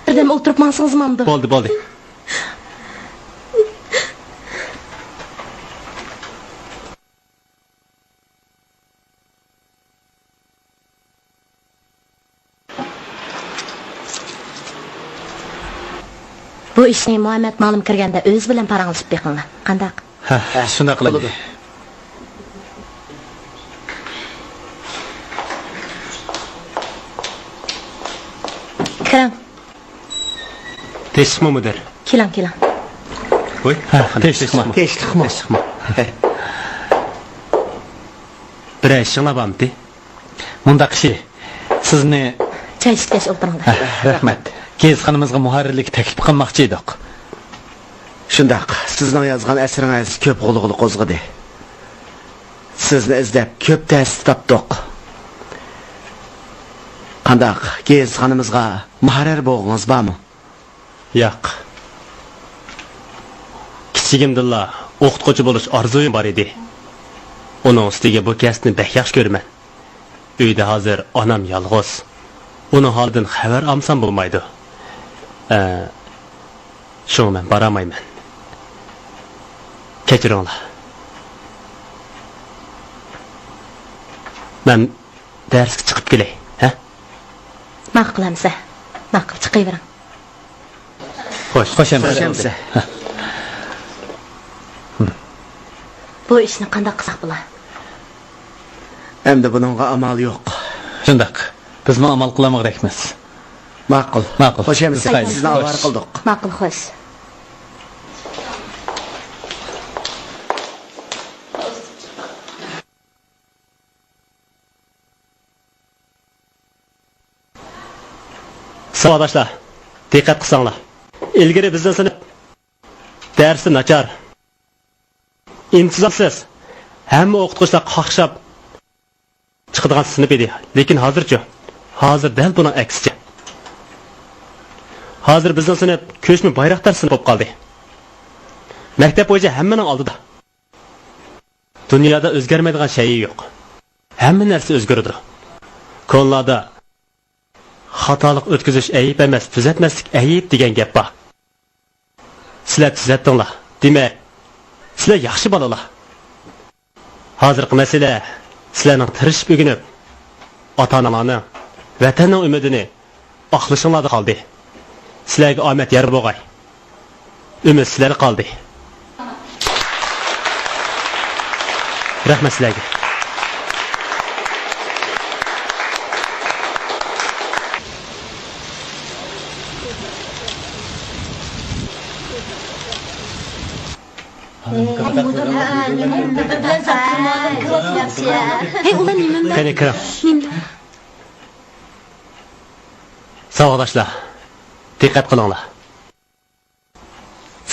بىردەم ئولتۇرۇپ ماڭسىڭىز ماڭىدۇ. بولدى، بولدى. بۇ ئىشنى مۇھەممەد مۇئەللىم كىرگەندە ئۆزى بىلەن پاراڭلىشىپ بېقىڭلار. قانداق؟ ھە، شۇنداق قىلايلى. بولىدۇ. كىرىڭ. تىنچلىقمۇ، مۇدىر؟ كېلىڭ، كېلىڭ. ۋوي، ھە، تىنچلىقمۇ؟ تىنچلىقمۇ؟ تىنچلىقمۇ؟ بىرەر ئىشىڭلار بارمىتى؟ مۇنداق ئىشى، سىزنى. چاي ئىچكەچ ئولتۇرۇڭلار. ھە، رەھمەت. گېزىتخانىمىزغا مۇھەررىرلىككە تەكلىپ قىلماقچى ئىدۇق. شۇنداق، سىزنىڭ يازغان ئەسىرىڭىز كۆپ غۇلغۇلا قوزغىدى. سىزنى ئىزدەپ كۆپ تەستە تاپتۇق. قانداق، گېزىتخانىمىزغا مۇھەررىر بولغۇڭىز بارمۇ؟ ياق. كىچىكىمدىنلا ئوقۇتقۇچى بولۇش ئارزۇيۇم بار ئىدى. ئۇنىڭ ئۈستىگە بۇ كەسىپنى بەك ياخشى كۆرىمەن. ئۆيدە ھازىر ئانام يالغۇز. ئۇنىڭ ھالىدىن خەۋەر ئالمىسام بولمايدۇ. ئە، شۇڭا مەن بارالمايمەن. كەچۈرۈڭلار. مەن دەرسكە چىقىپ كېلەي، ھە؟ ماقۇل ئەمىسە. ماقۇل، چىقىۋېرىڭ. خوش. خوش ئەمىسە. خوش ئەمىسە. بۇ ئىشنى قانداق قىلساق بولا؟ ئەمدى بۇنىڭغا ئامال يوق. شۇنداق. بىزمۇ ئامال قىلالمىغۇدەكمىز. ماقۇل. ماقۇل. خوش ئەمىسە. بىز قايتىمىز. سىزنى ئاۋارە قىلدۇق. ماقۇل، خوش. ساۋاقداشلار، دىققەت قىلساڭلار. ئىلگىرى بىزنىڭ سىنىپ دەرستە ناچار، ئىنتىزامسىز، ھەممە ئوقۇتقۇچىلار قاقشاپ چىقىدىغان سىنىپ ئىدى. لېكىن ھازىرچۇ؟ ھازىر دەل بۇنىڭ ئەكسىچە. ھازىر بىزنىڭ سىنىپ كۆچمە بايراقدار سىنىپ بولۇپ قالدى. مەكتەپ بويىچە ھەممىنىڭ ئالدىدا. دۇنيادا ئۆزگەرمەيدىغان شەيئى يوق. ھەممە نەرسە ئۆزگىرىدۇ. كونىلاردا «خاتالىق ئۆتكۈزۈش ئەيىب ئەمەس، تۈزەتمەسلىك ئەيىب» دېگەن گەپ بار. سىلەر تۈزەتتىڭلار. دېمەك، سىلەر ياخشى بالىلار. ھازىرقى مەسىلە سىلەرنىڭ تىرىشىپ ئۆگىنىپ، ئاتا-ئانىلارنىڭ، ۋەتەننىڭ ئۈمىدىنى ئاقلىشىڭلاردا قالدى. سىلەرگە ئامەت يار بولغاي. ئۈمىد سىلەردە قالدى. رەھمەت سىلەرگە. ھەي، ئۇلار نېمە؟ قېنى، كىرىڭ. ساۋاقداشلار، دىققەت قىلىڭلار.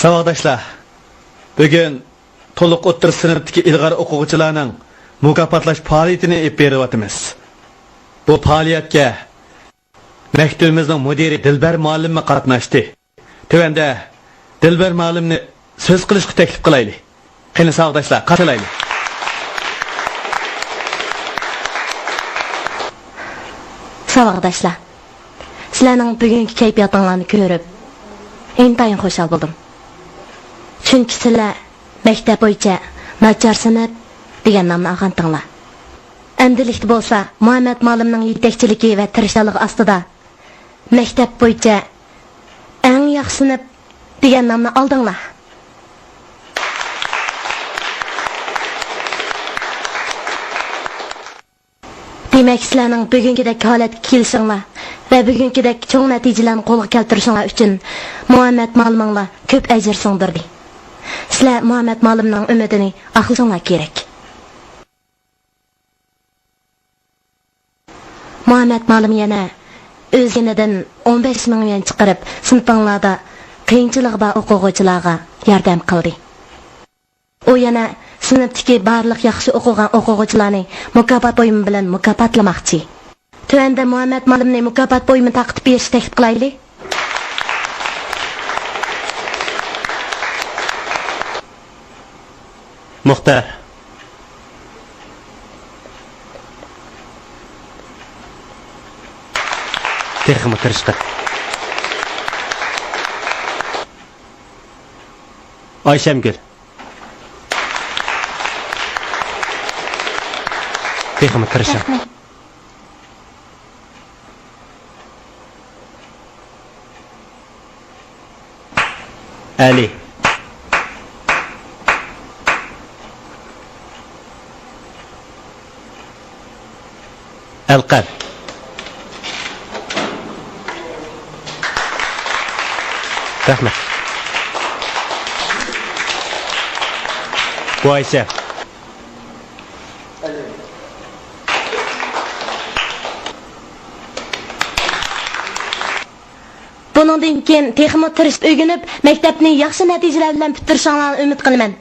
ساۋاقداشلار، بۈگۈن تولۇق ئوتتۇرا سىنىپتىكى ئىلغار ئوقۇغۇچىلارنىڭ مۇكاپاتلاش پائالىيىتىنى ئېلىپ بېرىۋاتىمىز. بۇ پائالىيەتكە مەكتىپىمىزنىڭ مۇدىرى دىلبەر مۇئەللىممۇ قاتناشتى. تۆۋەندە دىلبەر مۇئەللىمنى سۆز قىلىشقا تەكلىپ قىلايلى. قېنى، ساۋاقداشلار، قارشى ئالايلى. ساۋاقداشلار، سىلەرنىڭ بۈگۈنكى كەيپىياتىڭلارنى كۆرۈپ، ئىنتايىن خۇشال بولدۇم. چۈنكى سىلەر مەكتەپ بويىچە ناچار سىنىپ دېگەن نامنى ئالغانتىڭلار. ئەمدىلىكتە بولسا، مۇھەممەت مۇئەللىمنىڭ يېتەكچىلىكى ۋە تىرىشچانلىقى ئاستىدا مەكتەپ بويىچە ئەڭ ياخشى سىنىپ دېگەن نامنى ئالدىڭلار. دېمەك، سىلەرنىڭ بۈگۈنكىدەك ھالەتكە كېلىشىڭلار ۋە بۈگۈنكىدەك چوڭ نەتىجىلەرنى قولغا كەلتۈرۈشۈڭلار ئۈچۈن مۇھەممەت مۇئەللىمىڭلار كۆپ ئەجىر سىڭدۈردى. سىلەر مۇھەممەت مۇئەللىمنىڭ ئۈمىدىنى ئاقلىشىڭلار كېرەك. مۇھەممەت مۇئەللىم يەنە ئۆز يېنىدىن ئون بەش مىڭ يۈەن چىقىرىپ، سىنىپىڭلاردا قىيىنچىلىقى بار ئوقۇغۇچىلارغا ياردەم قىلدى. ئۇ يەنە سىنىپتىكى بارلىق ياخشى ئوقۇغان ئوقۇغۇچىلارنى مۇكاپات بۇيۇمى بىلەن مۇكاپاتلىماقچى. تۆۋەندە مۇھەممەت مۇئەللىمنى مۇكاپات بۇيۇمى تارقىتىپ بېرىشنى تەكلىپ قىلايلى. مۇختەر. تېخىمۇ تىرىشقىن. ئايشەمگۈل. تېخىمۇ تىرىشىڭ. رەھمەت. ئەلى. ئەلقەم. رەھمەت. بۇ ئايسە. بۇنىڭدىن كېيىن تېخىمۇ تىرىشىپ ئۆگىنىپ، مەكتەپنى ياخشى نەتىجىلەر بىلەن پۈتتۈرۈشۈڭلارنى ئۈمىد قىلىمەن.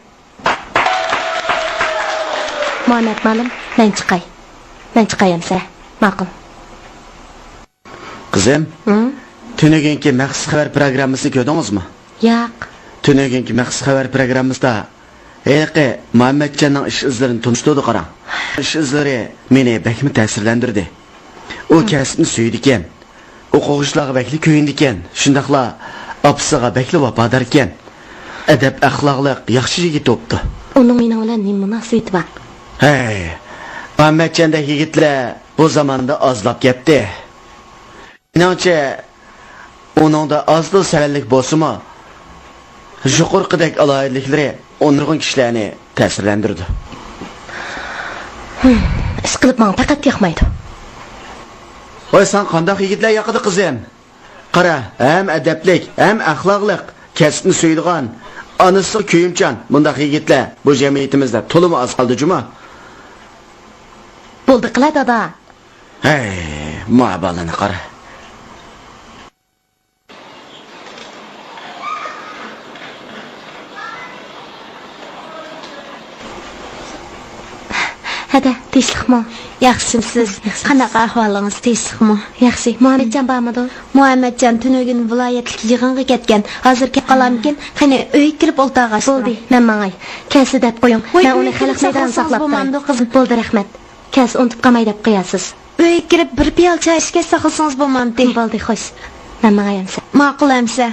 مۇھەممەت مۇئەللىم، مەن چىقاي. مەن چىقاي ئەمسە. ماقۇل. قىزىم، ھە؟ تۈنۈگۈنكى مەخسۇس خەۋەر پىروگراممىسىنى كۆردىڭىزمۇ؟ ياق. تۈنۈگۈنكى مەخسۇس خەۋەر پىروگراممىسىدا ھېلىقى مۇھەممەتجاننىڭ ئىش ئىزلىرىنى تونۇشتۇردى، قاراڭ. ئىش ئىزلىرى مېنى بەكمۇ تەسىرلەندۈردى. ئۇ كەسىپنى سۆيىدىكەن، ئوقۇغۇچىلارغا بەكلا كۆيۈنىدىكەن، شۇنداقلا ئاپىسىغا بەكلا ۋاپاداركەن. ئەدەپ-ئەخلاقلىق، ياخشى يىگىت بوپتۇ. ئۇنىڭ مېنىڭ بىلەن نېمە مۇناسىۋىتى بار؟ ھەي، مۇھەممەتجاندەك يىگىتلەر بۇ زاماندا ئازلاپ كەتتى. مېنىڭچە، ئۇنىڭدا ئاز-تولا سەۋەنلىك بولسىمۇ، يۇقىرىقىدەك ئالاھىدىلىكلىرى نۇرغۇن كىشىلەرنى تەسىرلەندۈرىدۇ. ھىم، ئىشقىلىپ ماڭا پەقەت ياقمايدۇ. ۋاي، ساڭا قانداق يىگىتلەر ياقىدۇ، قىزىم؟ قارا، ھەم ئەدەپلىك، ھەم ئەخلاقلىق، كەسىپنى سۆيىدىغان، ئانىسىغا كۆيۈمچان، بۇنداق يىگىتلەر بۇ جەمئىيىتىمىزدە تولىمۇ ئاز قالدى جۇمۇ. بولدى قىلە، دادا. ھەي، ما بالىنى قارا. ھەدە، تىنچلىقمۇ؟ ياخشىمسىز؟ ياخشى. قانداق ئەھۋالىڭىز، تىنچلىقمۇ؟ ياخشى. مۇھەممەتجان بارمىدۇ؟ مۇھەممەتجان تۈنۈگۈن ۋىلايەتلىك يىغىنغا كەتكەن. ھازىر كېلىپ قالارمىكىن؟ قېنى، ئۆيگە كىرىپ ئولتۇرغاچ. بولدى، مەن ماڭاي. كەلسە دەپ قويۇڭ. ۋاي، مەن ئۇنى خەلق مەيدانىدا ساقلاپ تۇراي. بولىدۇ، قىزىم. بولدى، رەھمەت. كەلسە ئۇنتۇپ قالماي دەپ قويارسىز. ئۆيگە كىرىپ بىر پىيالە چاي ئىچكەچ ساقلىسىڭىز بولمامتى؟ بولدى، خوش. مەن ماڭاي ئەمسە. ماقۇل ئەمسە.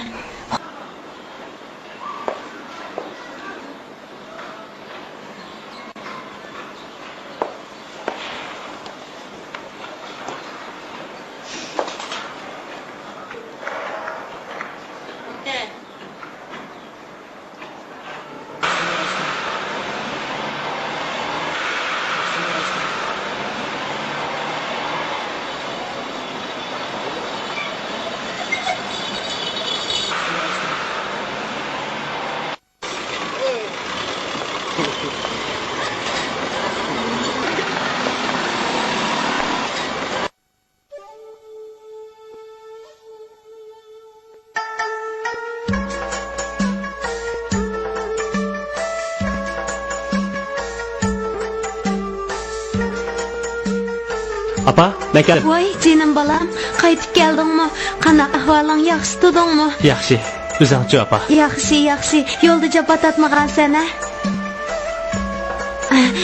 ئاپا، مەن كەلدىم. ۋاي، جېنىم بالام، قايتىپ كەلدىڭمۇ؟ قانداق ئەھۋالىڭ، ياخشى تۇردۇڭمۇ؟ ياخشى. ئۆزۈڭچۇ، ئاپا؟ ياخشى، ياخشى. يولدا جاپا تارتمىغانسەن، ھە؟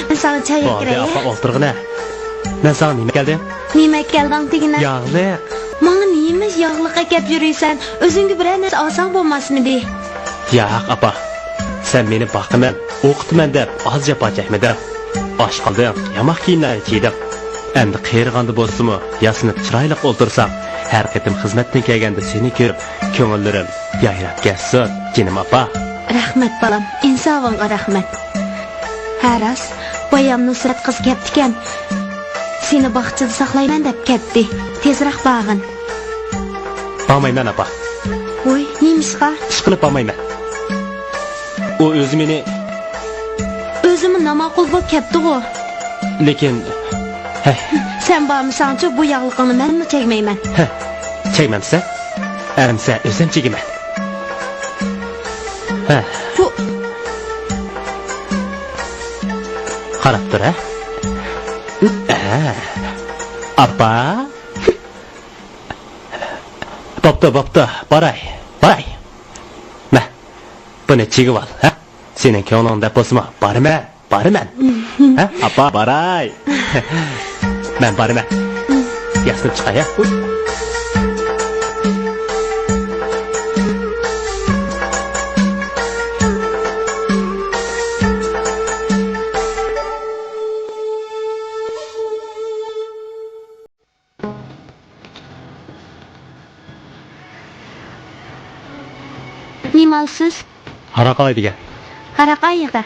مەن ساڭا چاي بولدى، ئەكىرەي، ئاپا، ھە؟ ئولتۇرغىنە. مەن ساڭا نېمە كەلدىم؟ نېمە كەلدىڭ دېگىنە؟ ياغلىق. ماڭا نېمە ياغلىق ئەكەپ يۈرىسەن؟ ئۆزۈڭگە بىرەر نەرسە ئالساڭ بولماسمىدى؟ ياق، ئاپا. سەن مېنى باقىمەن، ئوقۇتىمەن دەپ ئاز جاپا چەكمىدىڭ. ئاچ قالدىڭ، ياماق كىيىملەرنى كىيدىڭ. ئەمدى قېرىغاندا بولسىمۇ، ياسىنىپ چىرايلىق ئولتۇرساڭ، ھەر قېتىم خىزمەتتىن كەلگەندە سېنى كۆرۈپ، كۆڭۈللىرىم يايراپ كەتسۇن، جېنىم ئاپا. رەھمەت، بالام، ئىنسابىڭغا رەھمەت. ھە، راست، بايام نۇسرەت قىز كەپتىكەن. سېنى باغچىدا ساقلايمەن دەپ كەتتى. تېزراق بارغىن. بارمايمەن، ئاپا. ۋوي، نېمىشقا؟ ئىشقىلىپ بارمايمەن. ئۇ ئۆزى مېنى ئۆزىمۇ ناماقۇل بولۇپ كەپتىغۇ. لېكىن، ھەي. سەن بارمىساڭچۇ، بۇ ياغلىقىڭنى مەنمۇ چەگمەيمەن. ھە، چەگمەمسەن؟ ئەمسە ئۆزۈم چېگىمەن. ھە. بۇ قاراپ تۇر، ھە؟ ھە. ئاپا. بوپتۇ، بوپتۇ، باراي، باراي. مە، بۇنى چېگىۋال، ھە؟ سېنىڭ كۆڭلۈڭ دەپ بولسىمۇ، بارىمەن، بارىمەن. ھە، ئاپا، باراي. مەن بارىمەن. ياسىنىپ چىقاي، ھە؟ نېمە ئالىسىز؟ ھاراق ئالاي دېگەن. ھاراق ئايىغدا.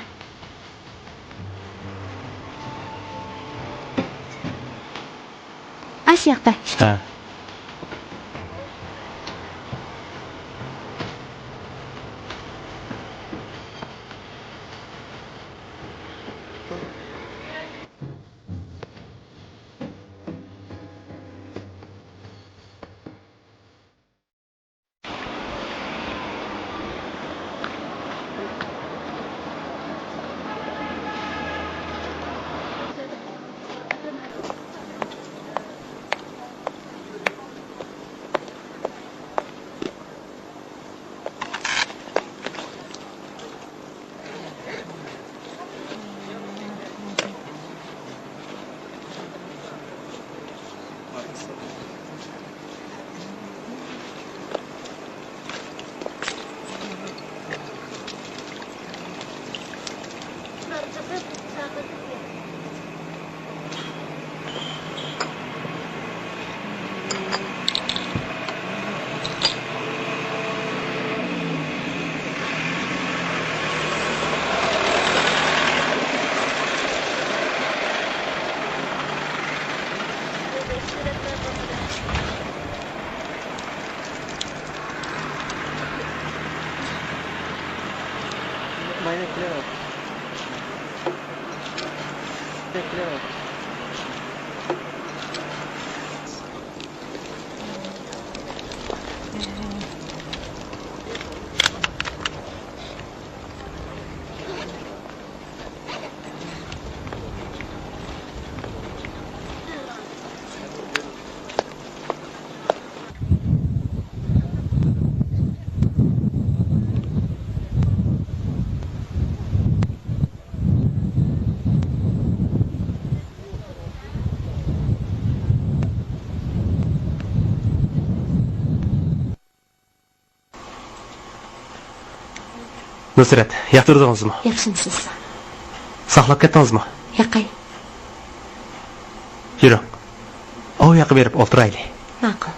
ئاشۇ ياقتا. ھە. نۇسرەت، ياتتۇردىڭىزمۇ؟ ياخشىمۇسىز؟ ساقلاپ كەتتىڭىزمۇ؟ ياقەي. يۈرۈڭ. ئۇ ياققا بېرىپ ئولتۇرايلى. ماقۇل.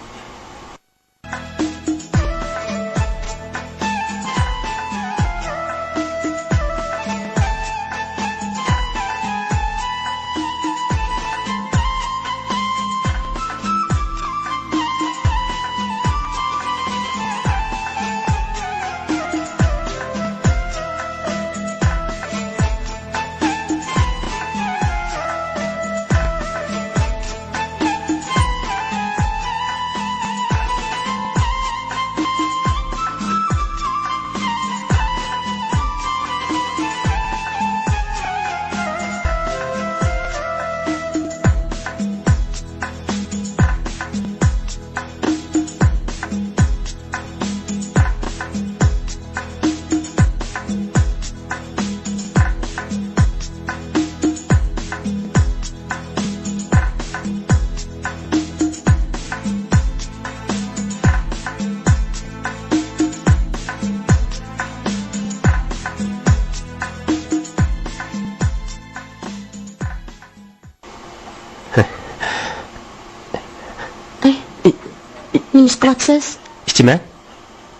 نېمە ئىش قىلىۋاتىسىز؟ ئىچىمەن.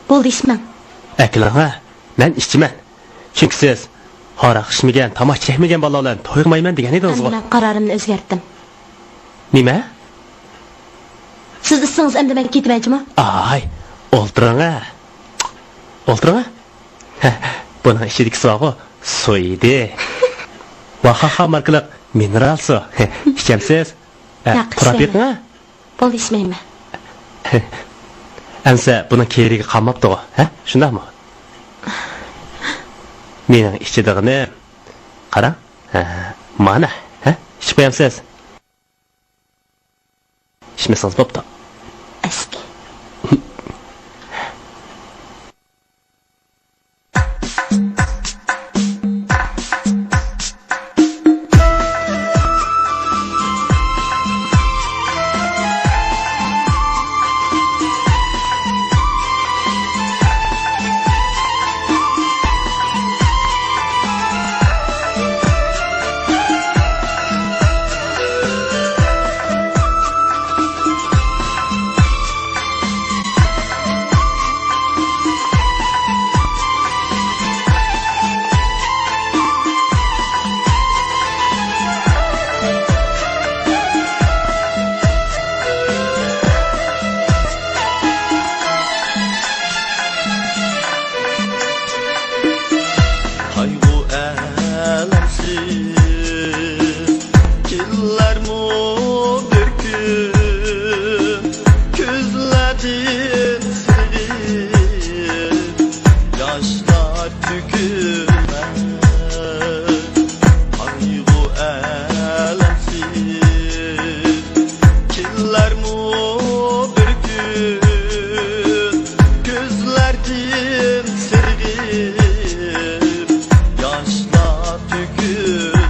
بولدى، ئىچمەڭ. ئەكېلىڭ ھە، مەن ئىچىمەن. چۈنكى سىز ھاراق ئىچمىگەن، تاماكا چەكمىگەن بالىلار بىلەن توي قىلمايمەن دېگەن ئىدىڭىزغۇ. ئەمدى مەن قارارىمنى ئۆزگەرتتىم. نېمە؟ سىز ئىچسىڭىز، ئەمدى مەن كېتىمەن جۇمۇ. ئاي، ئولتۇرۇڭ ھە. ئولتۇرۇڭ ھە. بۇنىڭ ئىچىدىكىسى بارغۇ، سۇ ئىدى. ۋاھاھا ماركىلىق مىنېرال سۇ. ئىچەمسىز؟ ھە، ياق، پۇراپ ئىچمەيمەن. بېقىڭ ھە. بولدى، ئىچمەيمەن. ئەمسە بۇنىڭ كېرىكى قالماپتىغۇ، ھە؟ شۇنداقمۇ؟ مېنىڭ ئىچىدىغىنىم، قاراڭ، ھە، مانا، ھە؟ ئىچىپ قويامسىز؟ ئىچمىسىڭىز بوپتۇ. ئەسكى. قايغۇ-ئەلەمسىز كېلەرمۇ بىر كۈن، كۆزلەردىن سىغىپ ياشلار تۆكۈلمەس. قايغۇ-ئەلەمسىز كېلەرمۇ بىر كۈن، كۆزلەردىن سىرغىپ ياشلار تۆكۈلمەي.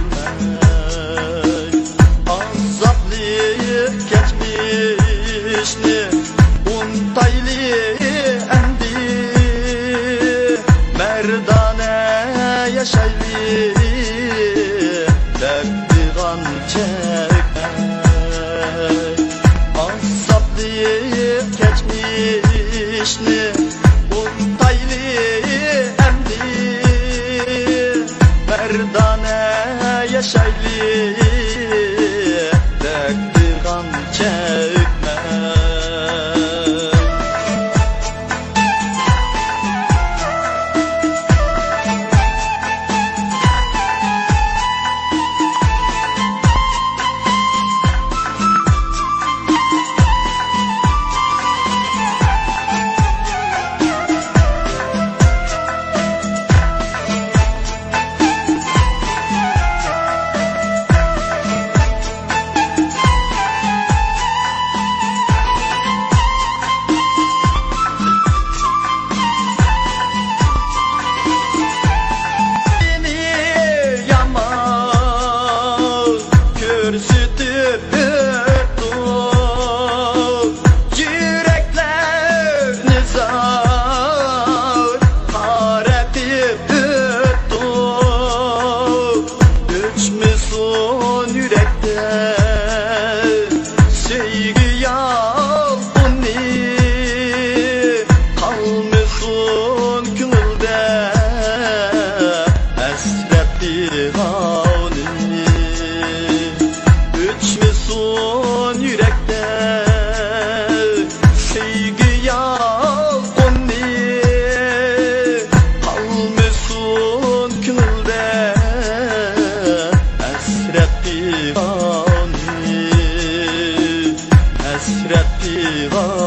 ئازابلىق كەچمىشنى ئۇنتايلى ئەمدى، مەردانە ياشايلى دەپ پىغان چەكمەي. ئازابلىق كەچمىشنى ئۇنتايلى ئەمدى، مەردانە ياشايلى دەپ پىغان چەكمەي. يامان كۆرسىتىپ ئۆتتۇق، يۈرەكلەرنى زار قارىتىپ ئۆتتۇق. ئۆچمىسۇن يۈرەكتە سۆيگۈ يالقۇنى، قالمىسۇن كۆڭۈلدە ھەسرەت پىغانى. ئۆچمىسۇن يۈرەكتە سۆيگۈ يالقۇنى، قالمىسۇن كۆڭۈلدە ھەسرەت پىغانى، ھەسرەت پىغانى.